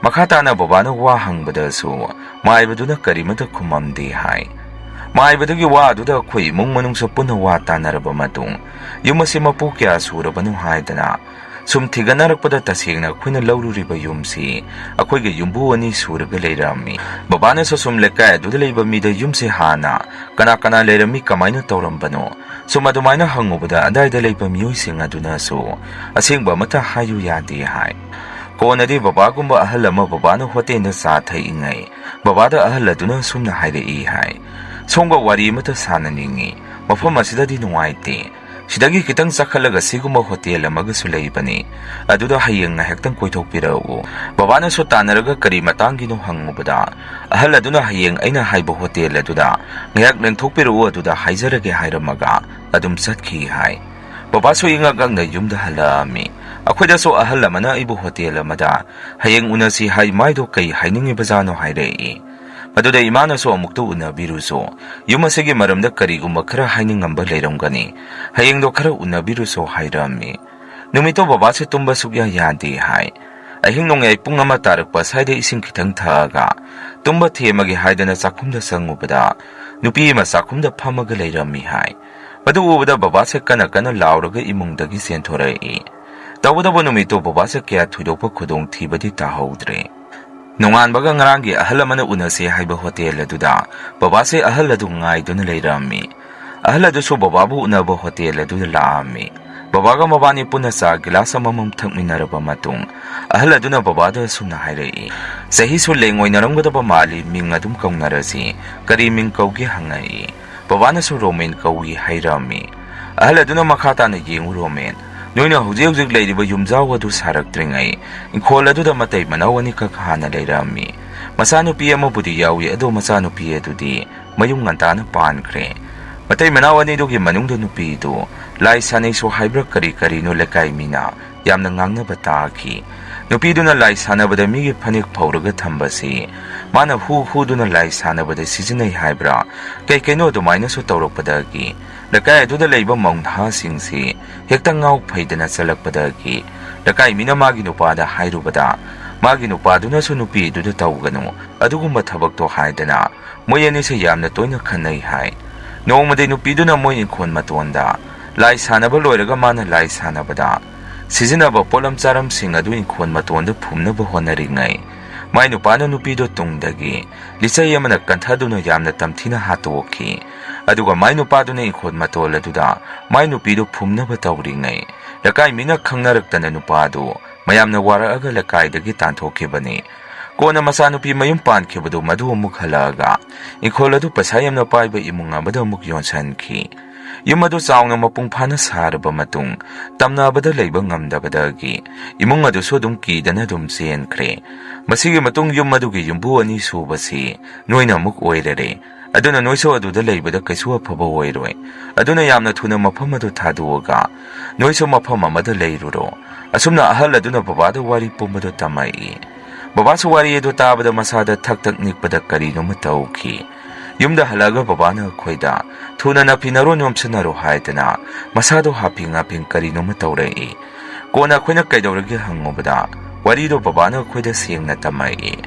ꯃꯈꯥ ꯇꯥꯅ ꯕꯕꯥꯅ ꯋꯥ ꯍꯪꯕꯗꯁꯨ ꯃꯥꯏꯕꯗꯨꯅ ꯀꯔꯤꯃꯠꯇ ꯈꯨꯝꯃꯝꯗꯦ ꯍꯥꯏ꯫ ꯃꯥꯏꯕꯗꯨꯒꯤ ꯋꯥ ꯑꯗꯨꯗ ꯑꯩꯈꯣꯏ ꯏꯃꯨꯡ ꯃꯅꯨꯡꯁꯨ ꯄꯨꯟꯅ ꯋꯥ ꯇꯥꯅꯔꯕ ꯃꯇꯨꯡ ꯌꯨꯝ ꯑꯁꯤ ꯃꯄꯨ ꯀꯌꯥ ꯁꯨꯔꯕꯅꯣ ꯍꯥꯏꯗꯅ ꯁꯨꯝ ꯊꯤꯒꯠꯅꯔꯛꯄꯗ ꯇꯁꯦꯡꯅ ꯑꯩꯈꯣꯏꯅ ꯂꯧꯔꯨꯔꯤꯕ ꯌꯨꯝꯁꯤ ꯑꯩꯈꯣꯏꯒꯤ ꯌꯨꯝꯕꯨ ꯑꯅꯤ ꯁꯨꯔꯒ ꯂꯩꯔꯝꯃꯤ꯫ ꯕꯕꯥꯅꯁꯨ ꯁꯨꯝ ꯂꯩꯀꯥꯏ ꯑꯗꯨꯗ ꯂꯩꯕ ꯃꯤꯗ ꯌꯨꯝꯁꯦ ꯍꯥꯟꯅ ꯀꯅꯥ ꯀꯅꯥ ꯂꯩꯔꯝꯃꯤ, ꯀꯃꯥꯏꯅ ꯇꯧꯔꯝꯕꯅꯣ, ꯁꯨꯝ ꯑꯗꯨꯃꯥꯏꯅ ꯍꯪꯉꯨꯕꯗ ꯑꯗꯥꯏꯗ ꯂꯩꯕ ꯃꯤꯑꯣꯏꯁꯤꯡ ꯑꯗꯨꯅꯁꯨ ꯑꯁꯦꯡꯕ ꯑꯃꯠꯇ ꯍꯥꯏꯌꯨ ꯌꯥꯗꯦ ꯍꯥꯏ꯫ ꯀꯣꯟꯅꯗꯤ ꯕꯕꯥꯒꯨꯝꯕ ꯑꯍꯜ ꯑꯃ ꯕꯕꯥꯅ ꯍꯣꯇꯦꯜꯗ ꯆꯥ ꯊꯛꯏꯉꯩ ꯕꯕꯥꯗ ꯑꯍꯜ ꯑꯗꯨꯅ ꯑꯁꯨꯝꯅ ꯍꯥꯏꯔꯛꯏ ꯍꯥꯏ, "ꯁꯣꯝꯒ ꯋꯥꯔꯤ ꯑꯃꯠꯇ ꯁꯥꯟꯅꯅꯤꯡꯉꯤ꯫ ꯃꯐꯝ ꯑꯁꯤꯗꯗꯤ ꯅꯨꯡꯉꯥꯏꯇꯦ꯫ ꯁꯤꯗꯒꯤ ꯈꯤꯇꯪ ꯆꯠꯈꯠꯂꯒ ꯁꯤꯒꯨꯝꯕ ꯍꯣꯇꯦꯜ ꯑꯃꯒꯁꯨ ꯂꯩꯕꯅꯤ꯫ ꯑꯗꯨꯗ ꯍꯌꯦꯡ ꯉꯥꯏꯍꯥꯛꯇꯪ ꯀꯣꯏꯊꯣꯛꯄꯤꯔꯛꯎ꯫" ꯕꯕꯥꯅꯁꯨ ꯇꯥꯟꯅꯔꯒ ꯀꯔꯤ ꯃꯇꯥꯡꯒꯤꯅꯣ ꯍꯪꯉꯨꯕꯗ ꯑꯍꯜ ꯑꯗꯨꯅ ꯍꯌꯦꯡ ꯑꯩꯅ ꯍꯥꯏꯕ ꯍꯣꯇꯦꯜ ꯑꯗꯨꯗ ꯉꯥꯏꯍꯥꯛ ꯂꯦꯡꯊꯣꯛꯄꯤꯔꯛꯎ, ꯑꯗꯨꯗ ꯍꯥꯏꯖꯔꯒꯦ ꯍꯥꯏꯔꯝꯃꯒ ꯑꯗꯨꯝ ꯆꯠꯈꯤ ꯍꯥꯏ꯫ ꯕꯕꯥꯁꯨ ꯏꯉꯛ ꯉꯛꯅ ꯌꯨꯝꯗ ꯍꯜꯂꯛꯑꯝꯃꯤ꯫ ꯑꯩꯈꯣꯏꯗꯁꯨ ꯑꯍꯜ ꯑꯃꯅ ꯑꯩꯕꯨ ꯍꯣꯇꯦꯜ ꯑꯃꯗ ꯍꯌꯦꯡ ꯎꯅꯁꯤ ꯍꯥꯏ, ꯃꯥꯏꯗꯣ ꯀꯩ ꯍꯥꯏꯅꯤꯡꯉꯤꯕꯖꯥꯠꯅꯣ ꯍꯥꯏꯔꯛꯏ꯫ ꯃꯗꯨꯗ ꯏꯃꯥꯅꯁꯨ ꯑꯃꯨꯛꯇ ꯎꯅꯕꯤꯔꯨꯁꯨ, ꯌꯨꯝ ꯑꯁꯤꯒꯤ ꯃꯔꯝꯗ ꯀꯔꯤꯒꯨꯝꯕ ꯈꯔ ꯍꯥꯏꯅꯤꯡꯉꯝꯕ ꯂꯩꯔꯝꯒꯅꯤ, ꯍꯌꯦꯡꯗꯣ ꯈꯔ ꯎꯅꯕꯤꯔꯨꯁꯨ ꯍꯥꯏꯔꯝꯃꯤ꯫ ꯅꯨꯃꯤꯠꯇꯣ ꯕꯕꯥꯁꯦ ꯇꯨꯝꯕ ꯁꯨꯛꯌꯥ ꯌꯥꯗꯦ ꯍꯥꯏ꯫ ꯑꯍꯤꯡ ꯅꯣꯡꯌꯥꯏ ꯄꯨꯡ ꯑꯃ ꯇꯥꯔꯛꯄ ꯁ꯭ꯋꯥꯏꯗ ꯏꯁꯤꯡ ꯈꯤꯇꯪ ꯊꯛꯑꯒ ꯇꯨꯝꯕ ꯊꯦꯝꯃꯒꯦ ꯍꯥꯏꯗꯅ ꯆꯥꯛꯈꯨꯝꯗ ꯆꯪꯉꯨꯕꯗ ꯅꯨꯄꯤ ꯑꯃ ꯆꯥꯛꯈꯨꯝꯗ ꯐꯝꯃꯒ ꯂꯩꯔꯝꯃꯤ ꯍꯥꯏ꯫ ꯃꯗꯨ ꯎꯕꯗ ꯕꯕꯥꯁꯦ ꯀꯟꯅ ꯀꯟꯅ ꯂꯥꯎꯔꯒ ꯏꯃꯨꯡꯗꯒꯤ ꯆꯦꯟꯊꯣꯔꯛꯏ꯫ ꯇꯧꯕꯇꯕꯨ ꯅꯨꯃꯤꯠꯇꯨ ꯕꯕꯥꯁꯦ ꯀꯌꯥ ꯊꯣꯏꯗꯣꯛꯄ ꯈꯨꯗꯣꯡꯊꯤꯕꯗꯤ ꯇꯥꯍꯧꯗ꯭ꯔꯦ꯫ ꯅꯣꯡꯉꯥꯟꯕꯒ ꯉꯔꯥꯡꯒꯤ ꯑꯍꯜ ꯑꯃꯅ ꯎꯅꯁꯦ ꯍꯥꯏꯕ ꯍꯣꯇꯦꯜ ꯑꯗꯨꯗ ꯕꯕꯥꯁꯦ ꯑꯍꯜ ꯑꯗꯨ ꯉꯥꯏꯗꯨꯅ ꯂꯩꯔꯝꯃꯤ꯫ ꯑꯍꯜ ꯑꯗꯨꯁꯨ ꯕꯕꯥꯕꯨ ꯎꯅꯕ ꯍꯣꯇꯦꯜ ꯑꯗꯨꯗ ꯂꯥꯛꯑꯝꯃꯤ꯫ ꯕꯕꯥꯒ ꯃꯕꯥꯅꯤ ꯄꯨꯟꯅ ꯆꯥ ꯒꯤꯂꯥꯁ ꯑꯃꯃꯝ ꯊꯛꯃꯤꯟꯅꯔꯕ ꯃꯇꯨꯡ, ꯑꯍꯜ ꯑꯗꯨꯅ ꯕꯕꯥꯗ ꯑꯁꯨꯝꯅ ꯍꯥꯏꯔꯛꯏ, "ꯆꯍꯤꯁꯨ ꯂꯦꯡ ꯑꯣꯏꯅꯔꯝꯒꯗꯕ ꯃꯥꯜꯂꯤ, ꯃꯤꯡ ꯑꯗꯨꯝ ꯀꯧꯅꯔꯁꯤ꯫ ꯀꯔꯤ ꯃꯤꯡ ꯀꯧꯒꯦ?" ꯍꯪꯉꯛꯏ꯫ ꯕꯕꯥꯅꯁꯨ "ꯔꯣꯃꯦꯟ ꯀꯧꯏ" ꯍꯥꯏꯔꯝꯃꯤ꯫ ꯑꯍꯜ ꯑꯗꯨꯅ ꯃꯈꯥ ꯇꯥꯅ, "ꯌꯦꯡꯉꯨ ꯔꯣꯃꯦꯟ, ꯅꯣꯏꯅ ꯍꯧꯖꯤꯛ ꯍꯧꯖꯤꯛ ꯂꯩꯔꯤꯕ ꯌꯨꯝꯖꯥꯎ ꯑꯗꯨ ꯁꯥꯔꯛꯇ꯭ꯔꯤꯉꯩ ꯏꯪꯈꯣꯜ ꯑꯗꯨꯗ ꯃꯇꯩ ꯃꯅꯥꯎ ꯑꯅꯤꯈꯛ ꯍꯥꯟꯅ ꯂꯩꯔꯝꯃꯤ꯫ ꯃꯆꯥꯅꯨꯄꯤ ꯑꯃꯕꯨꯗꯤ ꯌꯥꯎꯏ, ꯑꯗꯣ ꯃꯆꯥꯅꯨꯄꯤ ꯑꯗꯨꯗꯤ ꯃꯌꯨꯝ ꯉꯟꯇꯥꯅ ꯄꯥꯟꯈ꯭ꯔꯦ꯫ ꯃꯇꯩ ꯃꯅꯥꯎ ꯑꯅꯤꯗꯨꯒꯤ ꯃꯅꯨꯡꯗ ꯅꯨꯄꯤꯗꯨ ꯂꯥꯏ ꯁꯥꯟꯅꯩꯁꯨ ꯍꯥꯏꯕ꯭ꯔꯥ ꯀꯔꯤ ꯀꯔꯤꯅꯣ ꯂꯩꯀꯥꯏ ꯃꯤꯅ ꯌꯥꯝꯅ ꯉꯥꯡꯅꯕ ꯇꯥꯈꯤ꯫ ꯅꯨꯄꯤꯗꯨꯅ ꯂꯥꯏ ꯁꯥꯟꯅꯕꯗ ꯃꯤꯒꯤ ꯐꯅꯦꯛ ꯐꯧꯔꯒ ꯊꯝꯕꯁꯤ ꯃꯥꯅ ꯍꯨ ꯍꯨꯗꯨꯅ ꯂꯥꯏ ꯁꯥꯟꯅꯕꯗ ꯁꯤꯖꯤꯟꯅꯩ ꯍꯥꯏꯕ꯭ꯔꯥ, ꯀꯩ ꯀꯩꯅꯣ ꯑꯗꯨꯃꯥꯏꯅꯁꯨ ꯇꯧꯔꯛꯄꯗꯒꯤ ꯂꯩꯀꯥꯏ ꯑꯗꯨꯗ ꯂꯩꯕ ꯃꯧ ꯅꯍꯥꯁꯤꯡꯁꯤ ꯍꯦꯛꯇ ꯉꯥꯎ ꯐꯩꯗꯅ ꯆꯠꯂꯛꯄꯗꯒꯤ ꯂꯩꯀꯥꯏ ꯃꯤꯅ ꯃꯥꯒꯤ ꯅꯨꯄꯥꯗ ꯍꯥꯏꯔꯨꯕꯗ ꯃꯥꯒꯤ ꯅꯨꯄꯥꯗꯨꯅꯁꯨ ꯅꯨꯄꯤꯗꯨꯗ ꯇꯧꯒꯅꯨ ꯑꯗꯨꯒꯨꯝꯕ ꯊꯕꯛꯇꯣ ꯍꯥꯏꯗꯅ ꯃꯣꯏ ꯑꯅꯤꯁꯦ ꯌꯥꯝꯅ ꯇꯣꯏꯅ ꯈꯟꯅꯩ ꯍꯥꯏ꯫ ꯅꯣꯡꯃꯗꯤ ꯅꯨꯄꯤꯗꯨꯅ ꯃꯣꯏ ꯏꯪꯈꯣꯜ ꯃꯇꯣꯟꯗ ꯂꯥꯏ ꯁꯥꯟꯅꯕ ꯂꯣꯏꯔꯒ ꯃꯥꯅ ꯂꯥꯏ ꯁꯥꯟꯅꯕꯗ ꯁꯤꯖꯤꯟꯅꯕ ꯄꯣꯠꯂꯝ ꯆꯥꯔꯝꯁꯤꯡ ꯑꯗꯨ ꯏꯪꯈꯣꯜ ꯃꯇꯣꯟꯗ ꯐꯨꯝꯅꯕ ꯍꯣꯠꯅꯔꯤꯉꯩ, ꯃꯥꯏ ꯅꯨꯄꯥꯅ ꯅꯨꯄꯤꯗꯣ ꯇꯨꯡꯗꯒꯤ ꯂꯤꯆꯩ ꯑꯃꯅ ꯀꯟꯊꯗꯨꯅ ꯌꯥꯝꯅ ꯇꯝꯊꯤꯅ ꯍꯥꯠꯇꯣꯛꯈꯤ꯫ ꯑꯗꯨꯒ ꯃꯥꯏ ꯅꯨꯄꯥꯗꯨꯅ ꯏꯪꯈꯣꯜ ꯃꯇꯣꯜ ꯑꯗꯨꯗ ꯃꯥꯏ ꯅꯨꯄꯤꯗꯨ ꯐꯨꯝꯅꯕ ꯇꯧꯔꯤꯉꯩ, ꯂꯩꯀꯥꯏ ꯃꯤꯅ ꯈꯪꯅꯔꯛꯇꯅ ꯅꯨꯄꯥꯗꯨ ꯃꯌꯥꯝꯅ ꯋꯥꯔꯛꯑꯒ ꯂꯩꯀꯥꯏꯗꯒꯤ ꯇꯥꯟꯊꯣꯛꯈꯤꯕꯅꯤ꯫ ꯀꯣꯟꯅ ꯃꯆꯥꯅꯨꯄꯤ ꯃꯌꯨꯝ ꯄꯥꯟꯈꯤꯕꯗꯨ ꯃꯗꯨ ꯑꯃꯨꯛ ꯍꯜꯂꯛꯑꯒ ꯏꯪꯈꯣꯜ ꯑꯗꯨ ꯄꯩꯁꯥ ꯌꯥꯝꯅ ꯄꯥꯏꯕ ꯏꯃꯨꯡ ꯑꯃꯗ ꯑꯃꯨꯛ ꯌꯣꯟꯁꯤꯟꯈꯤ꯫ ꯌꯨꯝ ꯑꯗꯨ ꯆꯥꯎꯅ ꯃꯄꯨꯡ ꯐꯥꯅ ꯁꯥꯔꯕ ꯃꯇꯨꯡ, ꯇꯝꯅꯕꯗ ꯂꯩꯕ ꯉꯝꯗꯕꯗꯒꯤ ꯏꯃꯨꯡ ꯑꯗꯨꯁꯨ ꯑꯗꯨꯝ ꯀꯤꯗꯅ ꯑꯗꯨꯝ ꯆꯦꯟꯈ꯭ꯔꯦ꯫ ꯃꯁꯤꯒꯤ ꯃꯇꯨꯡ ꯌꯨꯝ ꯑꯗꯨꯒꯤ ꯌꯨꯝꯕꯨ ꯑꯅꯤ ꯁꯨꯕꯁꯤ ꯅꯣꯏꯅ ꯑꯃꯨꯛ ꯑꯣꯏꯔꯔꯦ꯫ ꯑꯗꯨꯅ ꯅꯣꯏꯁꯨ ꯑꯗꯨꯗ ꯂꯩꯕꯗ ꯀꯩꯁꯨ ꯑꯐꯕ ꯑꯣꯏꯔꯣꯏ꯫ ꯑꯗꯨꯅ ꯌꯥꯝꯅ ꯊꯨꯅ ꯃꯐꯝ ꯑꯗꯨ ꯊꯥꯗꯣꯛꯑꯒ ꯅꯣꯏꯁꯨ ꯃꯐꯝ ꯑꯃꯗ ꯂꯩꯔꯨꯔꯣ꯫ ꯑꯁꯨꯝꯅ ꯑꯍꯜ ꯑꯗꯨꯅ ꯕꯕꯥꯗ ꯋꯥꯔꯤ ꯄꯨꯝꯕꯗꯨ ꯇꯝꯃꯛꯏ꯫ ꯕꯕꯥꯁꯨ ꯋꯥꯔꯤ ꯑꯗꯨ ꯇꯥꯕꯗ ꯃꯁꯥꯗ ꯊꯛ ꯊꯛ ꯅꯤꯛꯄꯗ ꯀꯔꯤꯅꯣꯃ ꯇꯧꯈꯤ꯫ ꯌꯨꯝꯗ ꯍꯜꯂꯛꯑꯒ ꯕꯕꯥꯅ ꯑꯩꯈꯣꯏꯗ "ꯊꯨꯅ ꯅꯥꯐꯤ ꯅꯔꯣꯟ ꯌꯣꯝꯁꯤꯟꯅꯔꯣ" ꯍꯥꯏꯗꯅ ꯃꯁꯥꯗꯣ ꯍꯥꯞꯐꯤ ꯉꯥꯐꯤꯡ ꯀꯔꯤꯅꯣꯃ ꯇꯧꯔꯛꯏ꯫ ꯀꯣꯟꯅ ꯑꯩꯈꯣꯏꯅ "ꯀꯩꯗꯧꯔꯒꯦ?" ꯍꯪꯉꯨꯕꯗ ꯋꯥꯔꯤꯗꯣ ꯕꯕꯥꯅ ꯑꯩꯈꯣꯏꯗ ꯁꯦꯡꯅ ꯇꯝꯃꯛꯏ꯫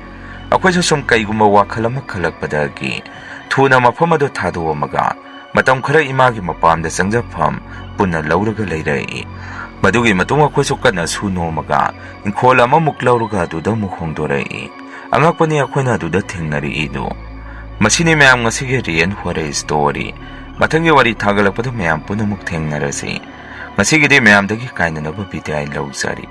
ꯑꯩꯈꯣꯏꯁꯨ ꯁꯨꯝ ꯀꯩꯒꯨꯝꯕ ꯋꯥꯈꯜ ꯑꯃ ꯈꯜꯂꯛꯄꯗꯒꯤ ꯊꯨꯅ ꯃꯐꯝ ꯑꯗꯨ ꯊꯥꯗꯣꯛꯑꯝꯃꯒ ꯃꯇꯝ ꯈꯔ ꯏꯃꯥꯒꯤ ꯃꯄꯥꯝꯗ ꯆꯪꯖꯐꯝ ꯄꯨꯟꯅ ꯂꯧꯔꯒ ꯂꯩꯔꯛꯏ꯫ ꯃꯗꯨꯒꯤ ꯃꯇꯨꯡ ꯑꯩꯈꯣꯏꯁꯨ ꯀꯟꯅ ꯁꯨ ꯅꯣꯝꯃꯒ ꯏꯪꯈꯣꯜ ꯑꯃꯃꯨꯛ ꯂꯧꯔꯒ ꯑꯗꯨꯗ ꯑꯃꯨꯛ ꯍꯣꯡꯗꯣꯔꯛꯏ꯫ ꯑꯉꯛꯄꯅꯤ ꯑꯩꯈꯣꯏꯅ ꯑꯗꯨꯗ ꯊꯦꯡꯅꯔꯛꯏꯗꯨ꯫ ꯃꯁꯤꯅꯤ ꯃꯌꯥꯝ ꯉꯁꯤꯒꯤ Real Horror Story꯫ ꯃꯊꯪꯒꯤ ꯋꯥꯔꯤ ꯊꯥꯒꯠꯂꯛꯄꯗ ꯃꯌꯥꯝ ꯄꯨꯝꯅꯃꯛ ꯊꯦꯡꯅꯔꯁꯤ꯫ ꯉꯁꯤꯒꯤꯗꯤ ꯃꯌꯥꯝꯗꯒꯤ ꯀꯥꯏꯅꯅꯕ ꯕꯤꯗꯥꯏ ꯂꯧꯖꯔꯤ꯫